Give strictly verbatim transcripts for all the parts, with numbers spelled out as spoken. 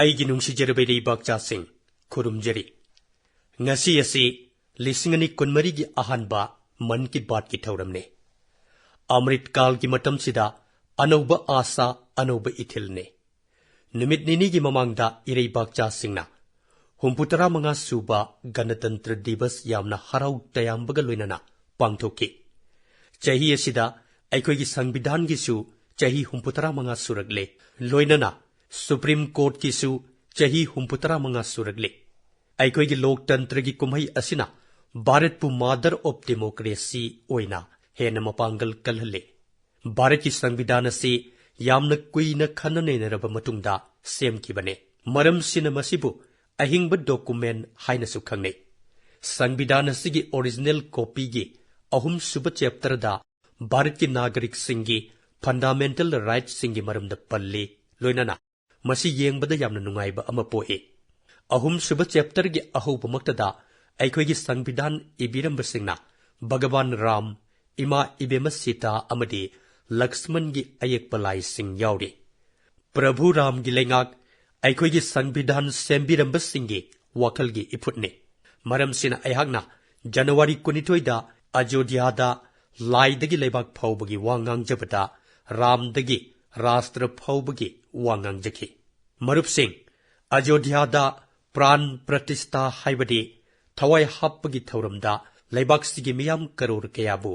ꯑꯩꯒꯤ ꯅꯨꯡꯁꯤꯖꯔꯕ ꯏꯔꯩꯕꯥꯛꯆꯥꯁꯤꯡ, ꯈꯨꯔꯨꯝꯖꯔꯤ꯫ ꯉꯁꯤ ꯑꯁꯤ ꯂꯤꯁꯤꯡ ꯑꯅꯤ ꯀꯨꯟꯃꯔꯤꯒꯤ ꯑꯍꯥꯟꯕ ꯃꯟ ꯀꯤ ꯕꯥꯠꯀꯤ ꯊꯧꯔꯝꯅꯤ꯫ ꯑꯃ꯭ꯔꯤꯠ ꯀꯥꯜꯒꯤ ꯃꯇꯝꯁꯤꯗ ꯑꯅꯧꯕ ꯑꯥꯁꯥ, ꯑꯅꯧꯕ ꯏꯊꯤꯜꯅꯤ꯫ ꯅꯨꯃꯤꯠ ꯅꯤꯅꯤꯒꯤ ꯃꯃꯥꯡꯗ ꯏꯔꯩꯕꯥꯛꯆꯥꯁꯤꯡꯅ ꯍꯨꯝꯐꯨꯇꯔꯥ ꯃꯉꯥ ꯁꯨꯕ ꯒꯅꯇꯟꯇ꯭ꯔ ꯗꯤꯕꯁ ꯌꯥꯝꯅ ꯍꯔꯥꯎ ꯇꯌꯥꯝꯕꯒ ꯂꯣꯏꯅꯅ ꯄꯥꯡꯊꯣꯛꯈꯤ꯫ ꯆꯍꯤ ꯑꯁꯤꯗ ꯑꯩꯈꯣꯏꯒꯤ ꯁꯪꯕꯤꯙꯥꯟꯒꯤꯁꯨ ꯆꯍꯤ ꯍꯨꯝꯐꯨꯇꯔꯥ ꯃꯉꯥ ꯁꯨꯔꯛꯂꯦ, ꯂꯣꯏꯅꯅ ꯁꯨꯄ꯭ꯔꯤꯝ ꯀꯣꯔꯠꯀꯤꯁꯨ ꯆꯍꯤ ꯍꯨꯝꯐꯨꯇꯔꯥ ꯃꯉꯥ ꯁꯨꯔꯛꯂꯦ꯫ ꯑꯩꯈꯣꯏꯒꯤ ꯂꯣꯛꯇꯟꯇ꯭ꯔꯒꯤ ꯀꯨꯝꯍꯩ ꯑꯁꯤꯅ ꯚꯥꯔꯠꯄꯨ Mother of Democracy ꯑꯣꯏꯅ ꯍꯦꯟꯅ ꯃꯄꯥꯡꯒꯜ ꯀꯜꯍꯜꯂꯦ꯫ ꯚꯥꯔꯠꯀꯤ ꯁꯪꯕꯤꯙꯥꯟ ꯑꯁꯤ ꯌꯥꯝꯅ ꯀꯨꯏꯅ ꯈꯟꯅ ꯅꯩꯅꯔꯕ ꯃꯇꯨꯡꯗ ꯁꯦꯝꯈꯤꯕꯅꯤ꯫ ꯃꯔꯝꯁꯤꯅ ꯃꯁꯤꯕꯨ ꯑꯍꯤꯡꯕ document ꯍꯥꯏꯅꯁꯨ ꯈꯪꯅꯩ꯫ ꯁꯪꯕꯤꯙꯥꯟ ꯑꯁꯤꯒꯤ original copyꯒꯤ ꯑꯍꯨꯝꯁꯨꯕ chapterꯗ ꯚꯥꯔꯠꯀꯤ ꯅꯥꯒꯔꯤꯛꯁꯤꯡꯒꯤ fundamental rightꯁꯤꯡꯒꯤ ꯃꯔꯝꯗ ꯄꯜꯂꯤ, ꯂꯣꯏꯅꯅ ꯃꯁꯤ ꯌꯦꯡꯕꯗ ꯌꯥꯝꯅ ꯅꯨꯡꯉꯥꯏꯕ ꯑꯃ ꯄꯣꯛꯏ꯫ ꯑꯍꯨꯝꯁꯨꯕ chapterꯒꯤ ꯑꯍꯧꯕꯃꯛꯇꯗ ꯑꯩꯈꯣꯏꯒꯤ ꯁꯪꯕꯤꯙꯥꯟ ꯏꯕꯤꯔꯝꯕꯁꯤꯡꯅ ꯚꯒꯋꯥꯟ ꯔꯥꯝ, ꯏꯃꯥ ꯏꯕꯦꯝꯃ ꯁꯤꯇꯥ ꯑꯃꯗꯤ ꯂꯛꯁꯃꯟꯒꯤ ꯑꯌꯦꯛꯄ ꯂꯥꯏꯁꯤꯡ ꯌꯥꯎꯔꯤ꯫ ꯄ꯭ꯔꯚꯨ ꯔꯥꯝꯒꯤ ꯂꯩꯉꯥꯛ ꯑꯩꯈꯣꯏꯒꯤ ꯁꯪꯕꯤꯙꯥꯟ ꯁꯦꯝꯕꯤꯔꯝꯕꯁꯤꯡꯒꯤ ꯋꯥꯈꯜꯒꯤ ꯏꯐꯨꯠꯅꯤ꯫ ꯃꯔꯝꯁꯤꯅ ꯑꯩꯍꯥꯛꯅ ꯖꯅꯋꯥꯔꯤ ꯀꯨꯟꯅꯤꯊꯣꯏꯗ ꯑꯖꯣꯙ꯭ꯌꯥꯗ ꯂꯥꯏꯗꯒꯤ ꯂꯩꯕꯥꯛ ꯐꯥꯎꯕꯒꯤ ꯋꯥ ꯉꯥꯡꯖꯕꯗ ꯔꯥꯝꯗꯒꯤ ꯔꯥꯁꯇ꯭ꯔ ꯐꯥꯎꯕꯒꯤ ꯋꯥ ꯉꯥꯡꯖꯈꯤ꯫ ꯃꯔꯨꯞꯁꯤꯡ, ꯑꯖꯣꯙ꯭ꯌꯥꯗ ꯄ꯭ꯔꯥꯟ ꯄ꯭ꯔꯇꯤꯁꯊꯥ ꯍꯥꯏꯕꯗꯤ ꯊꯋꯥꯏ ꯍꯥꯞꯄꯒꯤ ꯊꯧꯔꯝꯗ ꯂꯩꯕꯥꯛꯁꯤꯒꯤ ꯃꯤꯌꯥꯝ ꯀꯔꯣꯔ ꯀꯌꯥꯕꯨ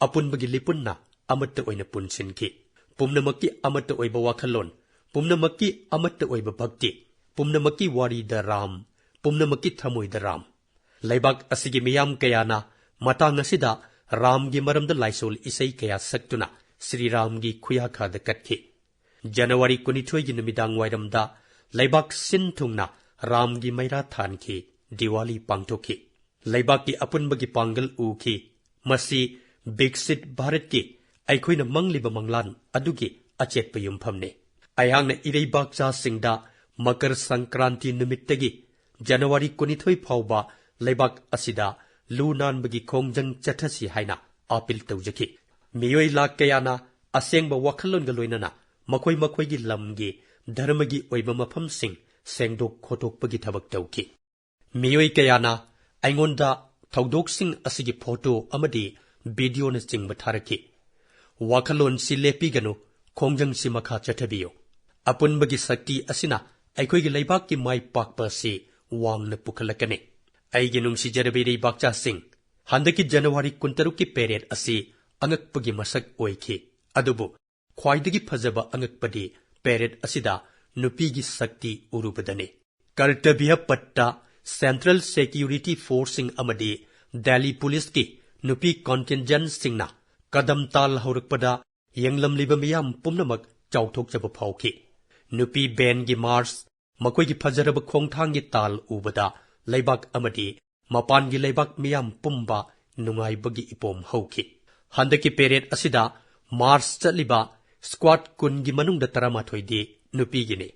ꯑꯄꯨꯟꯕꯒꯤ ꯂꯤꯄꯨꯟꯅ ꯑꯃꯠꯇ ꯑꯣꯏꯅ ꯄꯨꯟꯁꯤꯟꯈꯤ꯫ ꯄꯨꯝꯅꯃꯛꯀꯤ ꯑꯃꯠꯇ ꯑꯣꯏꯕ ꯋꯥꯈꯜꯂꯣꯟ, ꯄꯨꯝꯅꯃꯛꯀꯤ ꯑꯃꯠꯇ ꯑꯣꯏꯕ ꯚꯛꯇꯤ, ꯄꯨꯝꯅꯃꯛꯀꯤ ꯋꯥꯔꯤꯗ ꯔꯥꯝ, ꯄꯨꯝꯅꯃꯛꯀꯤ ꯊꯃꯣꯏꯗ ꯔꯥꯝ꯫ ꯂꯩꯕꯥꯛ ꯑꯁꯤꯒꯤ ꯃꯤꯌꯥꯝ ꯀꯌꯥꯅ ꯃꯇꯥꯡ ꯑꯁꯤꯗ ꯔꯥꯝꯒꯤ ꯃꯔꯝꯗ ꯂꯥꯏꯁꯣꯜ ꯏꯁꯩ ꯀꯌꯥ ꯁꯛꯇꯨꯅ ꯁ꯭ꯔꯤ ꯔꯥꯝꯒꯤ ꯈꯨꯌꯥꯈꯥꯗ ꯀꯠꯈꯤ꯫ ꯖꯅꯋꯥꯔꯤ ꯀꯨꯟꯅꯤꯊꯣꯏꯒꯤ ꯅꯨꯃꯤꯗꯥꯡ ꯋꯥꯏꯔꯝꯗ ꯂꯩꯕꯥꯛ ꯁꯤꯟ ꯊꯨꯡꯅ ꯔꯥꯝꯒꯤ ꯃꯩꯔꯥ ꯊꯥꯟꯈꯤ, ꯗꯤꯋꯥꯂꯤ ꯄꯥꯡꯊꯣꯛꯈꯤ꯫ ꯂꯩꯕꯥꯛꯀꯤ ꯑꯄꯨꯟꯕꯒꯤ ꯄꯥꯡꯒꯜ ꯎꯈꯤ꯫ ꯃꯁꯤ ꯕꯤꯛꯁꯤꯠ ꯚꯥꯔꯠꯀꯤ ꯑꯩꯈꯣꯏꯅ ꯃꯪꯂꯤꯕ ꯃꯪꯂꯥꯟ ꯑꯗꯨꯒꯤ ꯑꯆꯦꯠꯄ ꯌꯨꯝꯐꯝꯅꯤ꯫ ꯑꯩꯍꯥꯛꯅ ꯏꯔꯩꯕꯥꯛꯆꯥꯁꯤꯡꯗ ꯃꯀꯔ ꯁꯪꯀ꯭ꯔꯥꯟꯇꯤ ꯅꯨꯃꯤꯠꯇꯒꯤ ꯖꯅꯋꯥꯔꯤ ꯀꯨꯟꯅꯤꯊꯣꯏ ꯐꯥꯎꯕ ꯂꯩꯕꯥꯛ ꯑꯁꯤꯗ ꯂꯨ ꯅꯥꯟꯕꯒꯤ ꯈꯣꯡꯖꯪ ꯆꯠꯊꯁꯤ ꯍꯥꯏꯅ ꯑꯥꯄꯤꯜ ꯇꯧꯖꯈꯤ꯫ ꯃꯤꯑꯣꯏ ꯂꯥꯈ ꯀꯌꯥꯅ ꯑꯁꯦꯡꯕ ꯋꯥꯈꯜꯂꯣꯟꯒ ꯂꯣꯏꯅꯅ ꯃꯈꯣꯏ ꯃꯈꯣꯏꯒꯤ ꯂꯝꯒꯤ ꯙꯔꯃꯒꯤ ꯑꯣꯏꯕ ꯃꯐꯝꯁꯤꯡ ꯁꯦꯡꯗꯣꯛ ꯈꯣꯠꯇꯣꯛꯄꯒꯤ ꯊꯕꯛ ꯇꯧꯈꯤ꯫ ꯃꯤꯑꯣꯏ ꯀꯌꯥꯅ ꯑꯩꯉꯣꯟꯗ ꯊꯧꯗꯣꯛꯁꯤꯡ ꯑꯁꯤꯒꯤ ꯐꯣꯇꯣ ꯑꯃꯗꯤ ꯚꯤꯗꯤꯑꯣꯅꯆꯤꯡꯕ ꯊꯥꯔꯛꯈꯤ꯫ ꯋꯥꯈꯜꯂꯣꯟꯁꯤ ꯂꯦꯞꯄꯤꯒꯅꯨ, ꯈꯣꯡꯖꯪꯁꯤ ꯃꯈꯥ ꯆꯠꯊꯕꯤꯌꯨ꯫ ꯑꯄꯨꯟꯕꯒꯤ ꯁꯛꯇꯤ ꯑꯁꯤꯅ ꯑꯩꯈꯣꯏꯒꯤ ꯂꯩꯕꯥꯛꯀꯤ ꯃꯥꯏ ꯄꯥꯛꯄ ꯑꯁꯤ ꯋꯥꯡꯅ ꯄꯨꯈꯠꯂꯛꯀꯅꯤ꯫ ꯑꯩꯒꯤ ꯅꯨꯡꯁꯤꯖꯔꯕꯤ ꯂꯩꯕꯥꯛꯆꯥꯁꯤꯡ, ꯍꯟꯗꯛꯀꯤ ꯖꯅꯋꯥꯔꯤ ꯀꯨꯟꯇꯔꯨꯛꯀꯤ ꯄꯦꯔꯦꯗ ꯑꯁꯤ ꯑꯉꯛꯄꯒꯤ ꯃꯁꯛ ꯑꯣꯏꯈꯤ꯫ ꯑꯗꯨꯕꯨ ꯈ꯭ꯋꯥꯏꯗꯒꯤ ꯐꯖꯕ ꯑꯉꯛꯄꯗꯤ ꯄꯦꯔꯦꯗ ꯑꯁꯤꯗ ꯅꯨꯄꯤꯒꯤ ꯁꯛꯇꯤ ꯎꯔꯨꯕꯗꯅꯤ꯫ ꯀꯔꯇꯕ꯭ꯌ ꯄꯠꯇ ꯁꯦꯟꯇ꯭ꯔꯦꯜ ꯁꯦꯀ꯭ꯌꯨꯔꯤꯇꯤ ꯐꯣꯔꯁꯁꯤꯡ ꯑꯃꯗꯤ ꯗꯦꯜꯂꯤ ꯄꯨꯂꯤꯁꯀꯤ ꯅꯨꯄꯤ ꯀꯟꯇꯤꯟꯖꯦꯟꯠꯁꯤꯡꯅ ꯀꯗꯝ ꯇꯥꯜ ꯍꯧꯔꯛꯄꯗ ꯌꯦꯡꯂꯝꯂꯤꯕ ꯃꯤꯌꯥꯝ ꯄꯨꯝꯅꯃꯛ ꯆꯥꯎꯊꯣꯛꯆꯕ ꯐꯥꯎꯈꯤ꯫ ꯅꯨꯄꯤ ꯕꯦꯟꯒꯤ ꯃꯥꯔꯆ, ꯃꯈꯣꯏꯒꯤ ꯐꯖꯔꯕ ꯈꯣꯡꯊꯥꯡꯒꯤ ꯇꯥꯜ ꯎꯕꯗ ꯂꯩꯕꯥꯛ ꯑꯃꯗꯤ ꯃꯄꯥꯟꯒꯤ ꯂꯩꯕꯥꯛ ꯃꯤꯌꯥꯝ ꯄꯨꯝꯕ ꯅꯨꯡꯉꯥꯏꯕꯒꯤ ꯏꯄꯣꯝ ꯍꯧꯈꯤ꯫ ꯍꯟꯗꯛꯀꯤ ꯄꯦꯔꯦꯗ ꯑꯁꯤꯗ ꯃꯥꯔꯆ ꯆꯠꯂꯤꯕ ꯁ꯭ꯀ꯭ꯋꯥꯗ ꯀꯨꯟꯒꯤ ꯃꯅꯨꯡꯗ ꯇꯔꯥꯃꯥꯊꯣꯏꯗꯤ ꯅꯨꯄꯤꯒꯤꯅꯤ꯫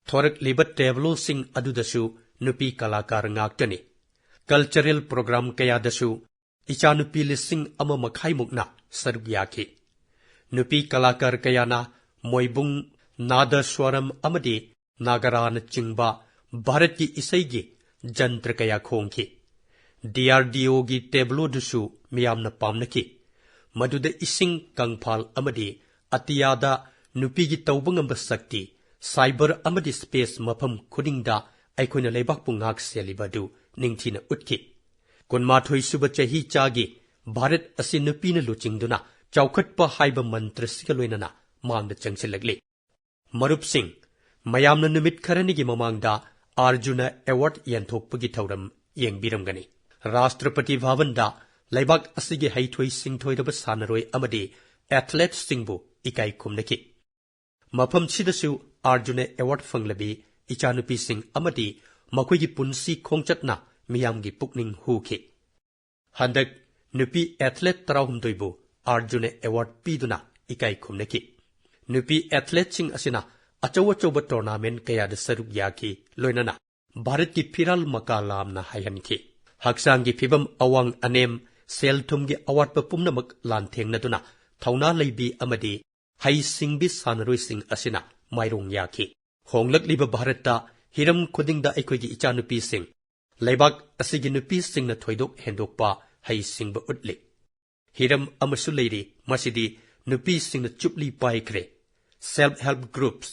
ꯊꯣꯔꯛꯂꯤꯕ ꯇꯦꯕ꯭ꯂꯣꯁꯤꯡ ꯑꯗꯨꯗꯁꯨ ꯅꯨꯄꯤ ꯀꯂꯥꯀꯥꯔ ꯉꯥꯛꯇꯅꯤ꯫ ꯀꯜꯆꯔꯦꯜ ꯄ꯭ꯔꯣꯒ꯭ꯔꯥꯝ ꯀꯌꯥꯗꯁꯨ ꯏꯆꯥꯅꯨꯄꯤ ꯂꯤꯁꯤꯡ ꯑꯃ ꯃꯈꯥꯏꯃꯨꯛꯅ ꯁꯔꯨꯛ ꯌꯥꯈꯤ꯫ ꯅꯨꯄꯤ ꯀꯂꯥꯀꯥꯔ ꯀꯌꯥꯅ ꯃꯣꯏꯕꯨꯡ, ꯅꯥꯗ ꯁ꯭ꯋꯥꯔꯝ ꯑꯃꯗꯤ ꯅꯥꯒꯔꯥꯅꯆꯤꯡꯕ ꯚꯥꯔꯠꯀꯤ ꯏꯁꯩꯒꯤ ꯖꯟꯇ꯭ꯔ ꯀꯌꯥ ꯈꯣꯡꯈꯤ꯫ ꯗꯤ ꯑꯥꯔ ꯗꯤ ꯑꯣꯒꯤ ꯇꯦꯕ꯭ꯂꯣꯗꯨꯁꯨ ꯃꯤꯌꯥꯝꯅ ꯄꯥꯝꯅꯈꯤ꯫ ꯃꯗꯨꯗ ꯏꯁꯤꯡ, ꯀꯪꯐꯥꯜ ꯑꯃꯗꯤ ꯑꯇꯤꯌꯥꯗ ꯅꯨꯄꯤꯒꯤ ꯇꯧꯕ ꯉꯝꯕ ꯁꯛꯇꯤ, ꯁꯥꯏꯕꯔ ꯑꯃꯗꯤ ꯁ꯭ꯄꯦꯁ ꯃꯐꯝ ꯈꯨꯗꯤꯡꯗ ꯑꯩꯈꯣꯏꯅ ꯂꯩꯕꯥꯛꯄꯨ ꯉꯥꯛ ꯁꯦꯜꯂꯤꯕ ꯑꯗꯨ ꯅꯤꯡꯊꯤꯅ ꯎꯠꯈꯤ꯫ ꯀꯨꯟꯃꯥꯊꯣꯏ ꯁꯨꯕ ꯆꯍꯤ ꯆꯥꯒꯤ ꯚꯥꯔꯠ ꯑꯁꯤ ꯅꯨꯄꯤꯅ ꯂꯨꯆꯤꯡꯗꯨꯅ ꯆꯥꯎꯈꯠꯄ ꯍꯥꯏꯕ ꯃꯟꯇ꯭ꯔꯁꯤꯒ ꯂꯣꯏꯅꯅ ꯃꯥꯡꯗ ꯆꯪꯁꯤꯜꯂꯛꯂꯤ꯫ ꯃꯔꯨꯞꯁꯤꯡ, ꯃꯌꯥꯝꯅ ꯅꯨꯃꯤꯠ ꯈꯔꯅꯤꯒꯤ ꯃꯃꯥꯡꯗ ꯑꯥꯔꯖꯨꯅ ꯑꯦꯋꯥꯔꯗ ꯌꯦꯟꯊꯣꯛꯄꯒꯤ ꯊꯧꯔꯝ ꯌꯦꯡꯕꯤꯔꯝꯒꯅꯤ꯫ ꯔꯥꯁꯇ꯭ꯔꯄꯇꯤ ꯚꯕꯟꯗ ꯂꯩꯕꯥꯛ ꯑꯁꯤꯒꯤ ꯍꯩꯊꯣꯏ ꯁꯤꯡꯊꯣꯏꯔꯕ ꯁꯥꯟꯅꯔꯣꯏ ꯑꯃꯗꯤ ꯑꯦꯊꯂꯦꯠꯁꯤꯡꯕꯨ ꯏꯀꯥꯏ ꯈꯨꯝꯅꯈꯤ꯫ ꯃꯐꯝꯁꯤꯗꯁꯨ ꯑꯥꯔꯖꯨꯅ ꯑꯦꯋꯥꯔꯗ ꯐꯪꯂꯕꯤ ꯏꯆꯥꯅꯨꯄꯤꯁꯤꯡ ꯑꯃꯗꯤ ꯃꯈꯣꯏꯒꯤ ꯄꯨꯟꯁꯤ ꯈꯣꯡꯆꯠꯅ ꯃꯤꯌꯥꯝꯒꯤ ꯄꯨꯛꯅꯤꯡ ꯍꯨꯈꯤ꯫ ꯍꯟꯗꯛ ꯅꯨꯄꯤ ꯑꯦꯊꯂꯦꯠ ꯇꯔꯥꯍꯨꯝꯗꯣꯏꯕꯨ ꯑꯥꯔꯖꯨꯅ ꯑꯦꯋꯥꯔꯗ ꯄꯤꯗꯨꯅ ꯏꯀꯥꯏ ꯈꯨꯝꯅꯈꯤ꯫ ꯅꯨꯄꯤ ꯑꯦꯊꯂꯦꯠꯁꯤꯡ ꯑꯁꯤꯅ ꯑꯆꯧ ꯑꯆꯧꯕ ꯇꯣꯔꯅꯥꯃꯦꯟꯠ ꯀꯌꯥꯗ ꯁꯔꯨꯛ ꯌꯥꯈꯤ, ꯂꯣꯏꯅꯅ ꯚꯥꯔꯠꯀꯤ ꯐꯤꯔꯥꯜ ꯃꯀꯥ ꯂꯥꯝꯅ ꯍꯥꯏꯍꯟꯈꯤ꯫ ꯍꯛꯆꯥꯡꯒꯤ ꯐꯤꯕꯝ ꯑꯋꯥꯡ ꯑꯅꯦꯝ, ꯁꯦꯜ ꯊꯨꯝꯒꯤ ꯑꯋꯥꯠꯄ ꯄꯨꯝꯅꯃꯛ ꯂꯥꯟꯊꯦꯡꯅꯗꯨꯅ ꯊꯧꯅꯥ ꯂꯩꯕꯤ ꯑꯃꯗꯤ ꯍꯩꯁꯤꯡꯕꯤ ꯁꯥꯟꯅꯔꯣꯏꯁꯤꯡ ꯑꯁꯤꯅ ꯃꯥꯏꯔꯣꯡ ꯌꯥꯈꯤ꯫ ꯍꯣꯡꯂꯛꯂꯤꯕ ꯚꯥꯔꯠꯇ ꯍꯤꯔꯝ ꯈꯨꯗꯤꯡꯗ ꯑꯩꯈꯣꯏꯒꯤ ꯏꯆꯥꯅꯨꯄꯤꯁꯤꯡ, ꯂꯩꯕꯥꯛ ꯑꯁꯤꯒꯤ ꯅꯨꯄꯤꯁꯤꯡꯅ ꯊꯣꯏꯗꯣꯛ ꯍꯦꯟꯗꯣꯛꯄ ꯍꯩꯁꯤꯡꯕ ꯎꯠꯂꯤ꯫ ꯍꯤꯔꯝ ꯑꯃꯁꯨ ꯂꯩꯔꯤ, ꯃꯁꯤꯗꯤ ꯅꯨꯄꯤꯁꯤꯡꯅ ꯆꯨꯞꯂꯤ ꯄꯥꯏꯈ꯭ꯔꯦ, self help groups꯫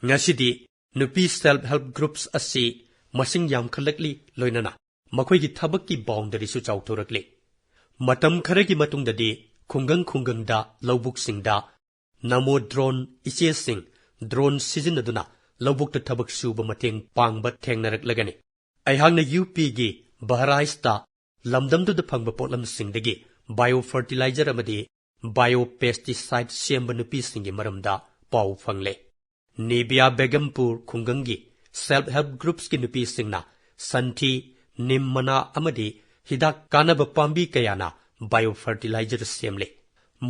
ꯉꯁꯤꯗꯤ ꯅꯨꯄꯤ self help groups ꯑꯁꯤ ꯃꯁꯤꯡ ꯌꯥꯝꯈꯠꯂꯛꯂꯤ, ꯂꯣꯏꯅꯅ ꯃꯈꯣꯏꯒꯤ ꯊꯕꯛꯀꯤ boundaryꯁꯨ ꯆꯥꯎꯊꯣꯔꯛꯂꯤ꯫ ꯃꯇꯝ ꯈꯔꯒꯤ ꯃꯇꯨꯡꯗꯗꯤ ꯈꯨꯡꯒꯪ ꯈꯨꯡꯒꯪꯗ, ꯂꯧꯕꯨꯛꯁꯤꯡꯗ ꯅꯃꯣ drone, ꯏꯆꯦꯁꯤꯡ drone ꯁꯤꯖꯤꯟꯅꯗꯨꯅ ꯂꯧꯕꯨꯛꯇ ꯊꯕꯛ ꯁꯨꯕ ꯃꯇꯦꯡ ꯄꯥꯡꯕ ꯊꯦꯡꯅꯔꯛꯂꯒꯅꯤ꯫ ꯑꯩꯍꯥꯛꯅ ꯌꯨ ꯄꯤꯒꯤ ꯕꯍꯔꯥꯏꯁꯇ ꯂꯝꯗꯝꯗꯨꯗ ꯐꯪꯕ ꯄꯣꯠꯂꯝꯁꯤꯡꯗꯒꯤ bio fertilizer ꯑꯃꯗꯤ bio pesticide ꯁꯦꯝꯕ ꯅꯨꯄꯤꯁꯤꯡꯒꯤ ꯃꯔꯝꯗ ꯄꯥꯎ ꯐꯪꯂꯦ꯫ ꯅꯤꯕꯤꯌꯥ ꯕꯦꯒꯝꯄꯨꯔ ꯈꯨꯡꯒꯪꯒꯤ self help groupsꯀꯤ ꯅꯨꯄꯤꯁꯤꯡꯅ ꯁꯟꯊꯤ, ꯅꯤꯝ ꯃꯅꯥ ꯑꯃꯗꯤ ꯍꯤꯗꯥꯛ ꯀꯥꯟꯅꯕ ꯄꯥꯝꯕꯤ ꯀꯌꯥꯅ bio fertilizer ꯁꯦꯝꯂꯤ꯫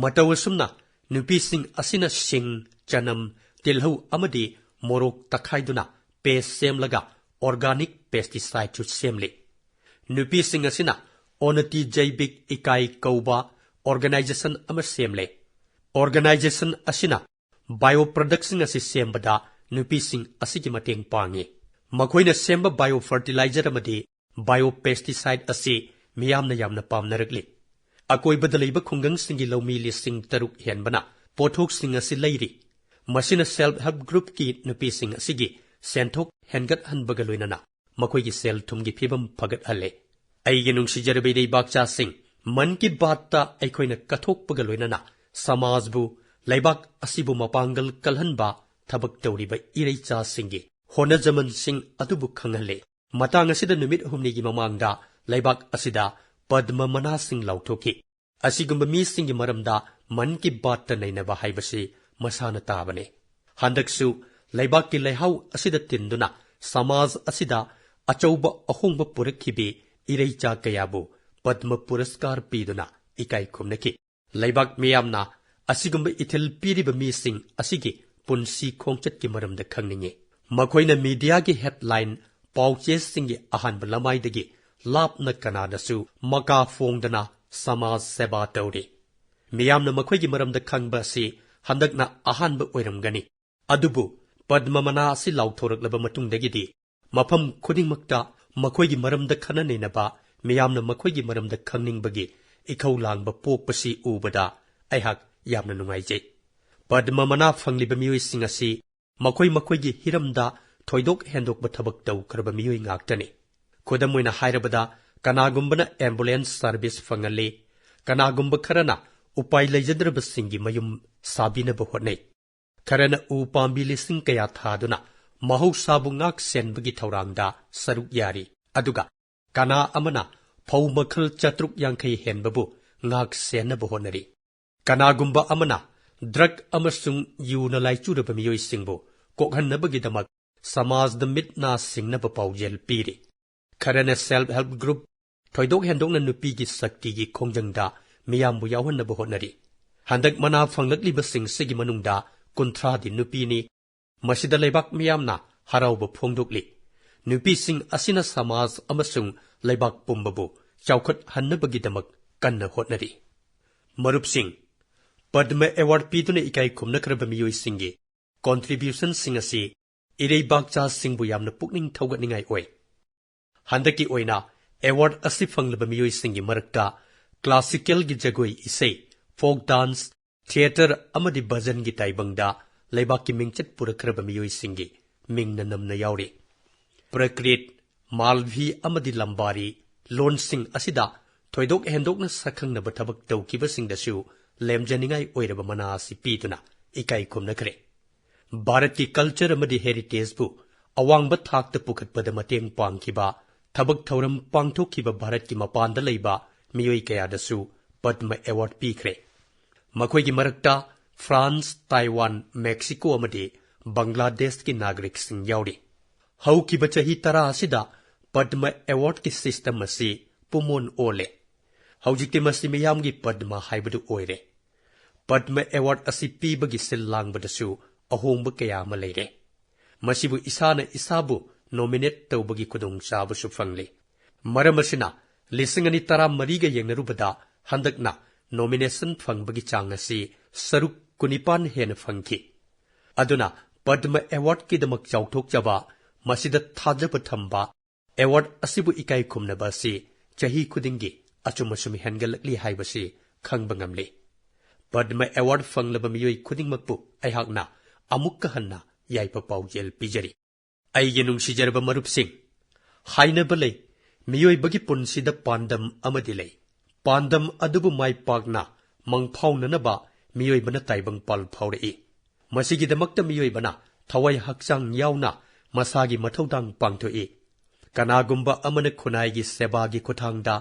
ꯃꯇꯧ ꯑꯁꯨꯝꯅ ꯅꯨꯄꯤꯁꯤꯡ ꯑꯁꯤꯅ ꯁꯤꯡ, ꯆꯅꯝ, ꯇꯤꯜꯍꯧ ꯑꯃꯗꯤ ꯃꯣꯔꯣꯛ ꯇꯛꯈꯥꯏꯗꯨꯅ paste ꯁꯦꯝꯂꯒ organic pesticideꯁꯨ ꯁꯦꯝꯂꯤ꯫ ꯅꯨꯄꯤꯁꯤꯡ ꯑꯁꯤꯅ ꯑꯣꯅꯇꯤ ꯖꯩꯕꯤꯛ ꯏꯀꯥꯏ ꯀꯧꯕ organization ꯑꯃ ꯁꯦꯝꯂꯦ꯫ Organization ꯑꯁꯤꯅ bio productꯁꯤꯡ ꯑꯁꯤ ꯁꯦꯝꯕꯗ ꯅꯨꯄꯤꯁꯤꯡ ꯑꯁꯤꯒꯤ ꯃꯇꯦꯡ ꯄꯥꯡꯉꯤ꯫ ꯃꯈꯣꯏꯅ ꯁꯦꯝꯕ bio fertilizer ꯑꯃꯗꯤ bio pesticide ꯑꯁꯤ ꯃꯤꯌꯥꯝꯅ ꯌꯥꯝꯅ ꯄꯥꯝꯅꯔꯛꯂꯤ꯫ ꯑꯀꯣꯏꯕꯗ ꯂꯩꯕ ꯈꯨꯡꯒꯪꯁꯤꯡꯒꯤ ꯂꯧꯃꯤ ꯂꯤꯁꯤꯡ ꯇꯔꯨꯛ ꯍꯦꯟꯕꯅ ꯄꯣꯠꯊꯣꯛꯁꯤꯡ ꯑꯁꯤ ꯂꯩꯔꯤ꯫ ꯃꯁꯤꯅ self help groupꯀꯤ ꯅꯨꯄꯤꯁꯤꯡ ꯑꯁꯤꯒꯤ ꯁꯦꯟꯊꯣꯛ ꯍꯦꯟꯒꯠꯍꯟꯕꯒ ꯂꯣꯏꯅꯅ ꯃꯈꯣꯏꯒꯤ ꯁꯦꯜ ꯊꯨꯝꯒꯤ ꯐꯤꯕꯝ ꯐꯒꯠꯍꯜꯂꯦ꯫ ꯑꯩꯒꯤ ꯅꯨꯡꯁꯤꯖꯔꯕ ꯏꯔꯩꯕꯥꯛꯆꯥꯁꯤꯡ, ꯃꯟ ꯀꯤ ꯕꯥꯠꯇ ꯑꯩꯈꯣꯏꯅ ꯀꯠꯊꯣꯛꯄꯒ ꯂꯣꯏꯅꯅ ꯁꯃꯥꯖꯕꯨ, ꯂꯩꯕꯥꯛ ꯑꯁꯤꯕꯨ ꯃꯄꯥꯡꯒꯜ ꯀꯜꯍꯟꯕ ꯊꯕꯛ ꯇꯧꯔꯤꯕ ꯏꯔꯩꯆꯥꯁꯤꯡꯒꯤ ꯍꯣꯠꯅꯖꯃꯟꯁꯤꯡ ꯑꯗꯨꯕꯨ ꯈꯪꯍꯜꯂꯦ꯫ ꯃꯇꯥꯡ ꯑꯁꯤꯗ ꯅꯨꯃꯤꯠ ꯍꯨꯝꯅꯤꯒꯤ ꯃꯃꯥꯡꯗ ꯂꯩꯕꯥꯛ ꯑꯁꯤꯗ ꯄꯗꯃ ꯃꯅꯥꯁꯤꯡ ꯂꯥꯎꯊꯣꯛꯈꯤ꯫ ꯑꯁꯤꯒꯨꯝꯕ ꯃꯤꯁꯤꯡꯒꯤ ꯃꯔꯝꯗ ꯃꯟ ꯀꯤ ꯕꯥꯠꯇ ꯅꯩꯅꯕ ꯍꯥꯏꯕꯁꯤ ꯃꯁꯥꯅ ꯇꯥꯕꯅꯤ꯫ ꯍꯟꯗꯛꯁꯨ ꯂꯩꯕꯥꯛꯀꯤ ꯂꯩꯍꯥꯎ ꯑꯁꯤꯗ ꯇꯤꯟꯗꯨꯅ ꯁꯃꯥꯖ ꯑꯁꯤꯗ ꯑꯆꯧꯕ ꯑꯍꯣꯡꯕ ꯄꯨꯔꯛꯈꯤꯕꯤ ꯏꯔꯩꯆꯥ ꯀꯌꯥꯕꯨ ꯄꯗꯃ ꯄꯨꯔꯁꯀꯥꯔ ꯄꯤꯗꯨꯅ ꯏꯀꯥꯏ ꯈꯨꯝꯅꯈꯤ꯫ ꯂꯩꯕꯥꯛ ꯃꯤꯌꯥꯝꯅ ꯑꯁꯤꯒꯨꯝꯕ ꯏꯊꯤꯜ ꯄꯤꯔꯤꯕ ꯃꯤꯁꯤꯡ ꯑꯁꯤꯒꯤ ꯄꯨꯟꯁꯤ ꯈꯣꯡꯆꯠꯀꯤ ꯃꯔꯝꯗ ꯈꯪꯅꯤꯡꯏ꯫ ꯃꯈꯣꯏꯅ ꯃꯤꯗꯤꯌꯥꯒꯤ headline, ꯄꯥꯎꯆꯦꯁꯤꯡꯒꯤ ꯑꯍꯥꯟꯕ ꯂꯃꯥꯏꯗꯒꯤ ꯂꯥꯞꯅ ꯀꯅꯥꯗꯁꯨ ꯃꯀꯥ ꯐꯣꯡꯗꯅ ꯁꯃꯥꯖ ꯁꯦꯕꯥ ꯇꯧꯔꯤ꯫ ꯃꯤꯌꯥꯝꯅ ꯃꯈꯣꯏꯒꯤ ꯃꯔꯝꯗ ꯈꯪꯕ ꯑꯁꯤ ꯍꯟꯗꯛꯅ ꯑꯍꯥꯟꯕ ꯑꯣꯏꯔꯝꯒꯅꯤ꯫ ꯑꯗꯨꯕꯨ ꯄꯗꯃ ꯃꯅꯥ ꯑꯁꯤ ꯂꯥꯎꯊꯣꯔꯛꯂꯕ ꯃꯇꯨꯡꯗꯒꯤꯗꯤ ꯃꯐꯝ ꯈꯨꯗꯤꯡꯃꯛꯇ ꯃꯈꯣꯏꯒꯤ ꯃꯔꯝꯗ ꯈꯟꯅ ꯅꯩꯅꯕ, ꯃꯤꯌꯥꯝꯅ ꯃꯈꯣꯏꯒꯤ ꯃꯔꯝꯗ ꯈꯪꯅꯤꯡꯕꯒꯤ ꯏꯈꯧ ꯂꯥꯡꯕ ꯄꯣꯛꯄꯁꯤ ꯎꯕꯗ ꯑꯩꯍꯥꯛ ꯌꯥꯝꯅ ꯅꯨꯡꯉꯥꯏꯖꯩ꯫ ꯄꯗꯃ ꯃꯅꯥ ꯐꯪꯂꯤꯕ ꯃꯤꯑꯣꯏꯁꯤꯡ ꯑꯁꯤ ꯃꯈꯣꯏ ꯃꯈꯣꯏꯒꯤ ꯍꯤꯔꯝꯗ ꯊꯣꯏꯗꯣꯛ ꯍꯦꯟꯗꯣꯛꯄ ꯊꯕꯛ ꯇꯧꯈ꯭ꯔꯕ ꯃꯤꯑꯣꯏ ꯉꯥꯛꯇꯅꯤ꯫ ꯈꯨꯗꯝ ꯑꯣꯏꯅ ꯍꯥꯏꯔꯕꯗ, ꯀꯅꯥꯒꯨꯝꯕꯅ ambulance service ꯐꯪꯍꯜꯂꯤ, ꯀꯅꯥꯒꯨꯝꯕ ꯈꯔꯅ ꯎꯄꯥꯏ ꯂꯩꯖꯗ꯭ꯔꯕꯁꯤꯡꯒꯤ ꯃꯌꯨꯝ ꯁꯥꯕꯤꯅꯕ ꯍꯣꯠꯅꯩ, ꯈꯔꯅ ꯎ ꯄꯥꯝꯕꯤ ꯂꯤꯁꯤꯡ ꯀꯌꯥ ꯊꯥꯗꯨꯅ ꯃꯍꯧꯁꯥꯕꯨ ꯉꯥꯛ ꯁꯦꯟꯕꯒꯤ ꯊꯧꯔꯥꯡꯗ ꯁꯔꯨꯛ ꯌꯥꯔꯤ, ꯑꯗꯨꯒ ꯀꯅꯥ ꯑꯃꯅ ꯐꯧ ꯃꯈꯜ ꯆꯥꯇ꯭ꯔꯨꯛ ꯌꯥꯡꯈꯩ ꯍꯦꯟꯕꯕꯨ ꯉꯥꯛ ꯁꯦꯟꯅꯕ ꯍꯣꯠꯅꯔꯤ꯫ ꯀꯅꯥꯒꯨꯝꯕ ꯑꯃꯅ drug ꯑꯃꯁꯨꯡ ꯌꯨꯅ ꯂꯥꯏꯆꯨꯔꯕ ꯃꯤꯑꯣꯏꯁꯤꯡꯕꯨ ꯀꯣꯛꯍꯟꯅꯕꯒꯤꯗꯃꯛ ꯁꯃꯥꯖꯗ ꯃꯤꯠ ꯅꯥ ꯁꯤꯡꯅꯕ ꯄꯥꯎꯖꯦꯜ ꯄꯤꯔꯤ꯫ ꯈꯔꯅ self help group, ꯊꯣꯏꯗꯣꯛ ꯍꯦꯟꯗꯣꯛꯅ ꯅꯨꯄꯤꯒꯤ ꯁꯛꯇꯤꯒꯤ ꯈꯣꯡꯖꯪꯗ ꯃꯤꯌꯥꯝꯕꯨ ꯌꯥꯎꯍꯟꯅꯕ ꯍꯣꯠꯅꯔꯤ꯫ ꯍꯟꯗꯛ ꯃꯅꯥ ꯐꯪꯂꯛꯂꯤꯕꯁꯤꯡꯁꯤꯒꯤ ꯃꯅꯨꯡꯗ ꯀꯨꯟꯊ꯭ꯔꯥꯗꯤ ꯅꯨꯄꯤꯅꯤ꯫ ꯃꯁꯤꯗ ꯂꯩꯕꯥꯛ ꯃꯤꯌꯥꯝꯅ ꯍꯔꯥꯎꯕ ꯐꯣꯡꯗꯣꯛꯂꯤ꯫ ꯅꯨꯄꯤꯁꯤꯡ ꯑꯁꯤꯅ ꯁꯃꯥꯖ ꯑꯃꯁꯨꯡ ꯂꯩꯕꯥꯛ ꯄꯨꯝꯕꯕꯨ ꯆꯥꯎꯈꯠꯍꯟꯅꯕꯒꯤꯗꯃꯛ ꯀꯟꯅ ꯍꯣꯠꯅꯔꯤ꯫ ꯃꯔꯨꯞꯁꯤꯡ, ꯄꯗꯃ award ꯄꯤꯗꯨꯅ ꯏꯀꯥꯏ ꯈꯨꯝꯅꯈ꯭ꯔꯕ ꯃꯤꯑꯣꯏꯁꯤꯡꯒꯤ contributionꯁꯤꯡ ꯑꯁꯤ ꯏꯔꯩꯕꯥꯛꯆꯥꯁꯤꯡꯕꯨ ꯌꯥꯝꯅ ꯄꯨꯛꯅꯤꯡ ꯊꯧꯒꯠꯅꯤꯡꯉꯥꯏ ꯑꯣꯏ꯫ ꯍꯟꯗꯛꯀꯤ ꯑꯣꯏꯅ award ꯑꯁꯤ ꯐꯪꯂꯕ ꯃꯤꯑꯣꯏꯁꯤꯡꯒꯤ ꯃꯔꯛꯇ classicalꯒꯤ ꯖꯒꯣꯏ ꯏꯁꯩ, folk dance, theatre ꯑꯃꯗꯤ ꯚꯖꯟꯒꯤ ꯇꯥꯏꯕꯪꯗ ꯂꯩꯕꯥꯛꯀꯤ ꯃꯤꯡꯆꯠ ꯄꯨꯔꯛꯈ꯭ꯔꯕ ꯃꯤꯑꯣꯏꯁꯤꯡꯒꯤ ꯃꯤꯡꯅ ꯅꯝꯅ ꯌꯥꯎꯔꯤ꯫ ꯄ꯭ꯔꯀ꯭ꯔꯤꯠ, ꯃꯥꯜꯚꯤ ꯑꯃꯗꯤ ꯂꯝꯕꯥꯔꯤ ꯂꯣꯟꯁꯤꯡ ꯑꯁꯤꯗ ꯊꯣꯏꯗꯣꯛ ꯍꯦꯟꯗꯣꯛꯅ ꯁꯛꯈꯪꯅꯕ ꯊꯕꯛ ꯇꯧꯈꯤꯕꯁꯤꯡꯗꯁꯨ ꯂꯦꯝꯖꯅꯤꯡꯉꯥꯏ ꯑꯣꯏꯔꯕ ꯃꯅꯥ ꯑꯁꯤ ꯄꯤꯗꯨꯅ ꯏꯀꯥꯏ ꯈꯨꯝꯅꯈ꯭ꯔꯦ꯫ ꯚꯥꯔꯠꯀꯤ culture ꯑꯃꯗꯤ heritageꯕꯨ ꯑꯋꯥꯡꯕ ꯊꯥꯛꯇ ꯄꯨꯈꯠꯄꯗ ꯃꯇꯦꯡ ꯄꯥꯡꯈꯤꯕ, ꯊꯕꯛ ꯊꯧꯔꯝ ꯄꯥꯡꯊꯣꯛꯈꯤꯕ ꯚꯥꯔꯠꯀꯤ ꯃꯄꯥꯟꯗ ꯂꯩꯕ ꯃꯤꯑꯣꯏ ꯀꯌꯥꯗꯁꯨ ꯄꯗꯃ award ꯄꯤꯈ꯭ꯔꯦ꯫ ꯃꯈꯣꯏꯒꯤ ꯃꯔꯛꯇ France, Taiwan, Mexico ꯑꯃꯗꯤ ꯕꯪꯒ꯭ꯂꯥꯗꯦꯁꯀꯤ ꯅꯥꯒꯔꯤꯛꯁꯤꯡ ꯌꯥꯎꯔꯤ꯫ ꯍꯧꯈꯤꯕ ꯆꯍꯤ ꯇꯔꯥ ꯑꯁꯤꯗ ꯄꯗꯃ awardꯀꯤ system ꯑꯁꯤ ꯄꯨꯃꯣꯟ ꯑꯣꯜꯂꯦ꯫ ꯍꯧꯖꯤꯛꯇꯤ ꯃꯁꯤ ꯃꯤꯌꯥꯝꯒꯤ ꯄꯗꯃ ꯍꯥꯏꯕꯗꯨ ꯑꯣꯏꯔꯦ꯫ ꯄꯗꯃ award ꯑꯁꯤ ꯄꯤꯕꯒꯤ ꯁꯤꯜ ꯂꯥꯡꯕꯗꯁꯨ ꯑꯍꯣꯡꯕ ꯀꯌꯥ ꯑꯃ ꯂꯩꯔꯦ꯫ ꯃꯁꯤꯕꯨ ꯏꯁꯥꯅ ꯏꯁꯥꯕꯨ nominate ꯇꯧꯕꯒꯤ ꯈꯨꯗꯣꯡꯆꯥꯕꯁꯨ ꯐꯪꯂꯤ꯫ ꯃꯔꯝ ꯑꯁꯤꯅ, ꯂꯤꯁꯤꯡ ꯑꯅꯤ ꯇꯔꯥꯃꯔꯤꯒ ꯌꯦꯡꯅꯔꯨꯕꯗ ꯍꯟꯗꯛꯅ nomination ꯐꯪꯕꯒꯤ ꯆꯥꯡ ꯑꯁꯤ ꯁꯔꯨꯛ ꯀꯨꯟꯅꯤꯄꯥꯟ ꯍꯦꯟꯅ ꯐꯪꯈꯤ꯫ ꯑꯗꯨꯅ ꯄꯗꯃ ꯑꯦꯋꯥꯔꯗꯀꯤꯗꯃꯛ ꯆꯥꯎꯊꯣꯛꯆꯕ, ꯃꯁꯤꯗ ꯊꯥꯖꯕ ꯊꯝꯕ, ꯑꯦꯋꯥꯔꯗ ꯑꯁꯤꯕꯨ ꯏꯀꯥꯏ ꯈꯨꯝꯅꯕ ꯑꯁꯤ ꯆꯍꯤ ꯈꯨꯗꯤꯡꯒꯤ ꯑꯆꯨꯝ ꯑꯆꯨꯝ ꯍꯦꯟꯒꯠꯂꯛꯂꯤ ꯍꯥꯏꯕꯁꯤ ꯈꯪꯕ ꯉꯝꯂꯤ꯫ ꯄꯗꯃ ꯑꯦꯋꯥꯔꯗ ꯐꯪꯂꯕ ꯃꯤꯑꯣꯏ ꯈꯨꯗꯤꯡꯃꯛꯄꯨ ꯑꯩꯍꯥꯛꯅ ꯑꯃꯨꯛꯀ ꯍꯟꯅ ꯌꯥꯏꯐ ꯄꯥꯎꯖꯦꯜ ꯄꯤꯖꯔꯤ꯫ ꯑꯩꯒꯤ ꯅꯨꯡꯁꯤꯖꯔꯕ ꯃꯔꯨꯞꯁꯤꯡ, ꯍꯥꯏꯅꯕ ꯂꯩ, ꯃꯤꯑꯣꯏꯕꯒꯤ ꯄꯨꯟꯁꯤꯗ ꯄꯥꯟꯗꯝ ꯑꯃꯗꯤ ꯂꯩ꯫ ꯄꯥꯟꯗꯝ ꯑꯗꯨꯕꯨ ꯃꯥꯏ ꯄꯥꯛꯅ ꯃꯪꯐꯥꯎꯅꯅꯕ ꯃꯤꯑꯣꯏꯕꯅ ꯇꯥꯏꯕꯪ ꯄꯥꯜ ꯐꯥꯎꯔꯛꯏ꯫ ꯃꯁꯤꯒꯤꯗꯃꯛꯇ ꯃꯤꯑꯣꯏꯕꯅ ꯊꯋꯥꯏ ꯍꯛꯆꯥꯡ ꯌꯥꯎꯅ ꯃꯁꯥꯒꯤ ꯃꯊꯧꯗꯥꯡ ꯄꯥꯡꯊꯣꯛꯏ꯫ ꯀꯅꯥꯒꯨꯝꯕ ꯑꯃꯅ ꯈꯨꯟꯅꯥꯏꯒꯤ ꯁꯦꯕꯥꯒꯤ ꯈꯨꯠꯊꯥꯡꯗ,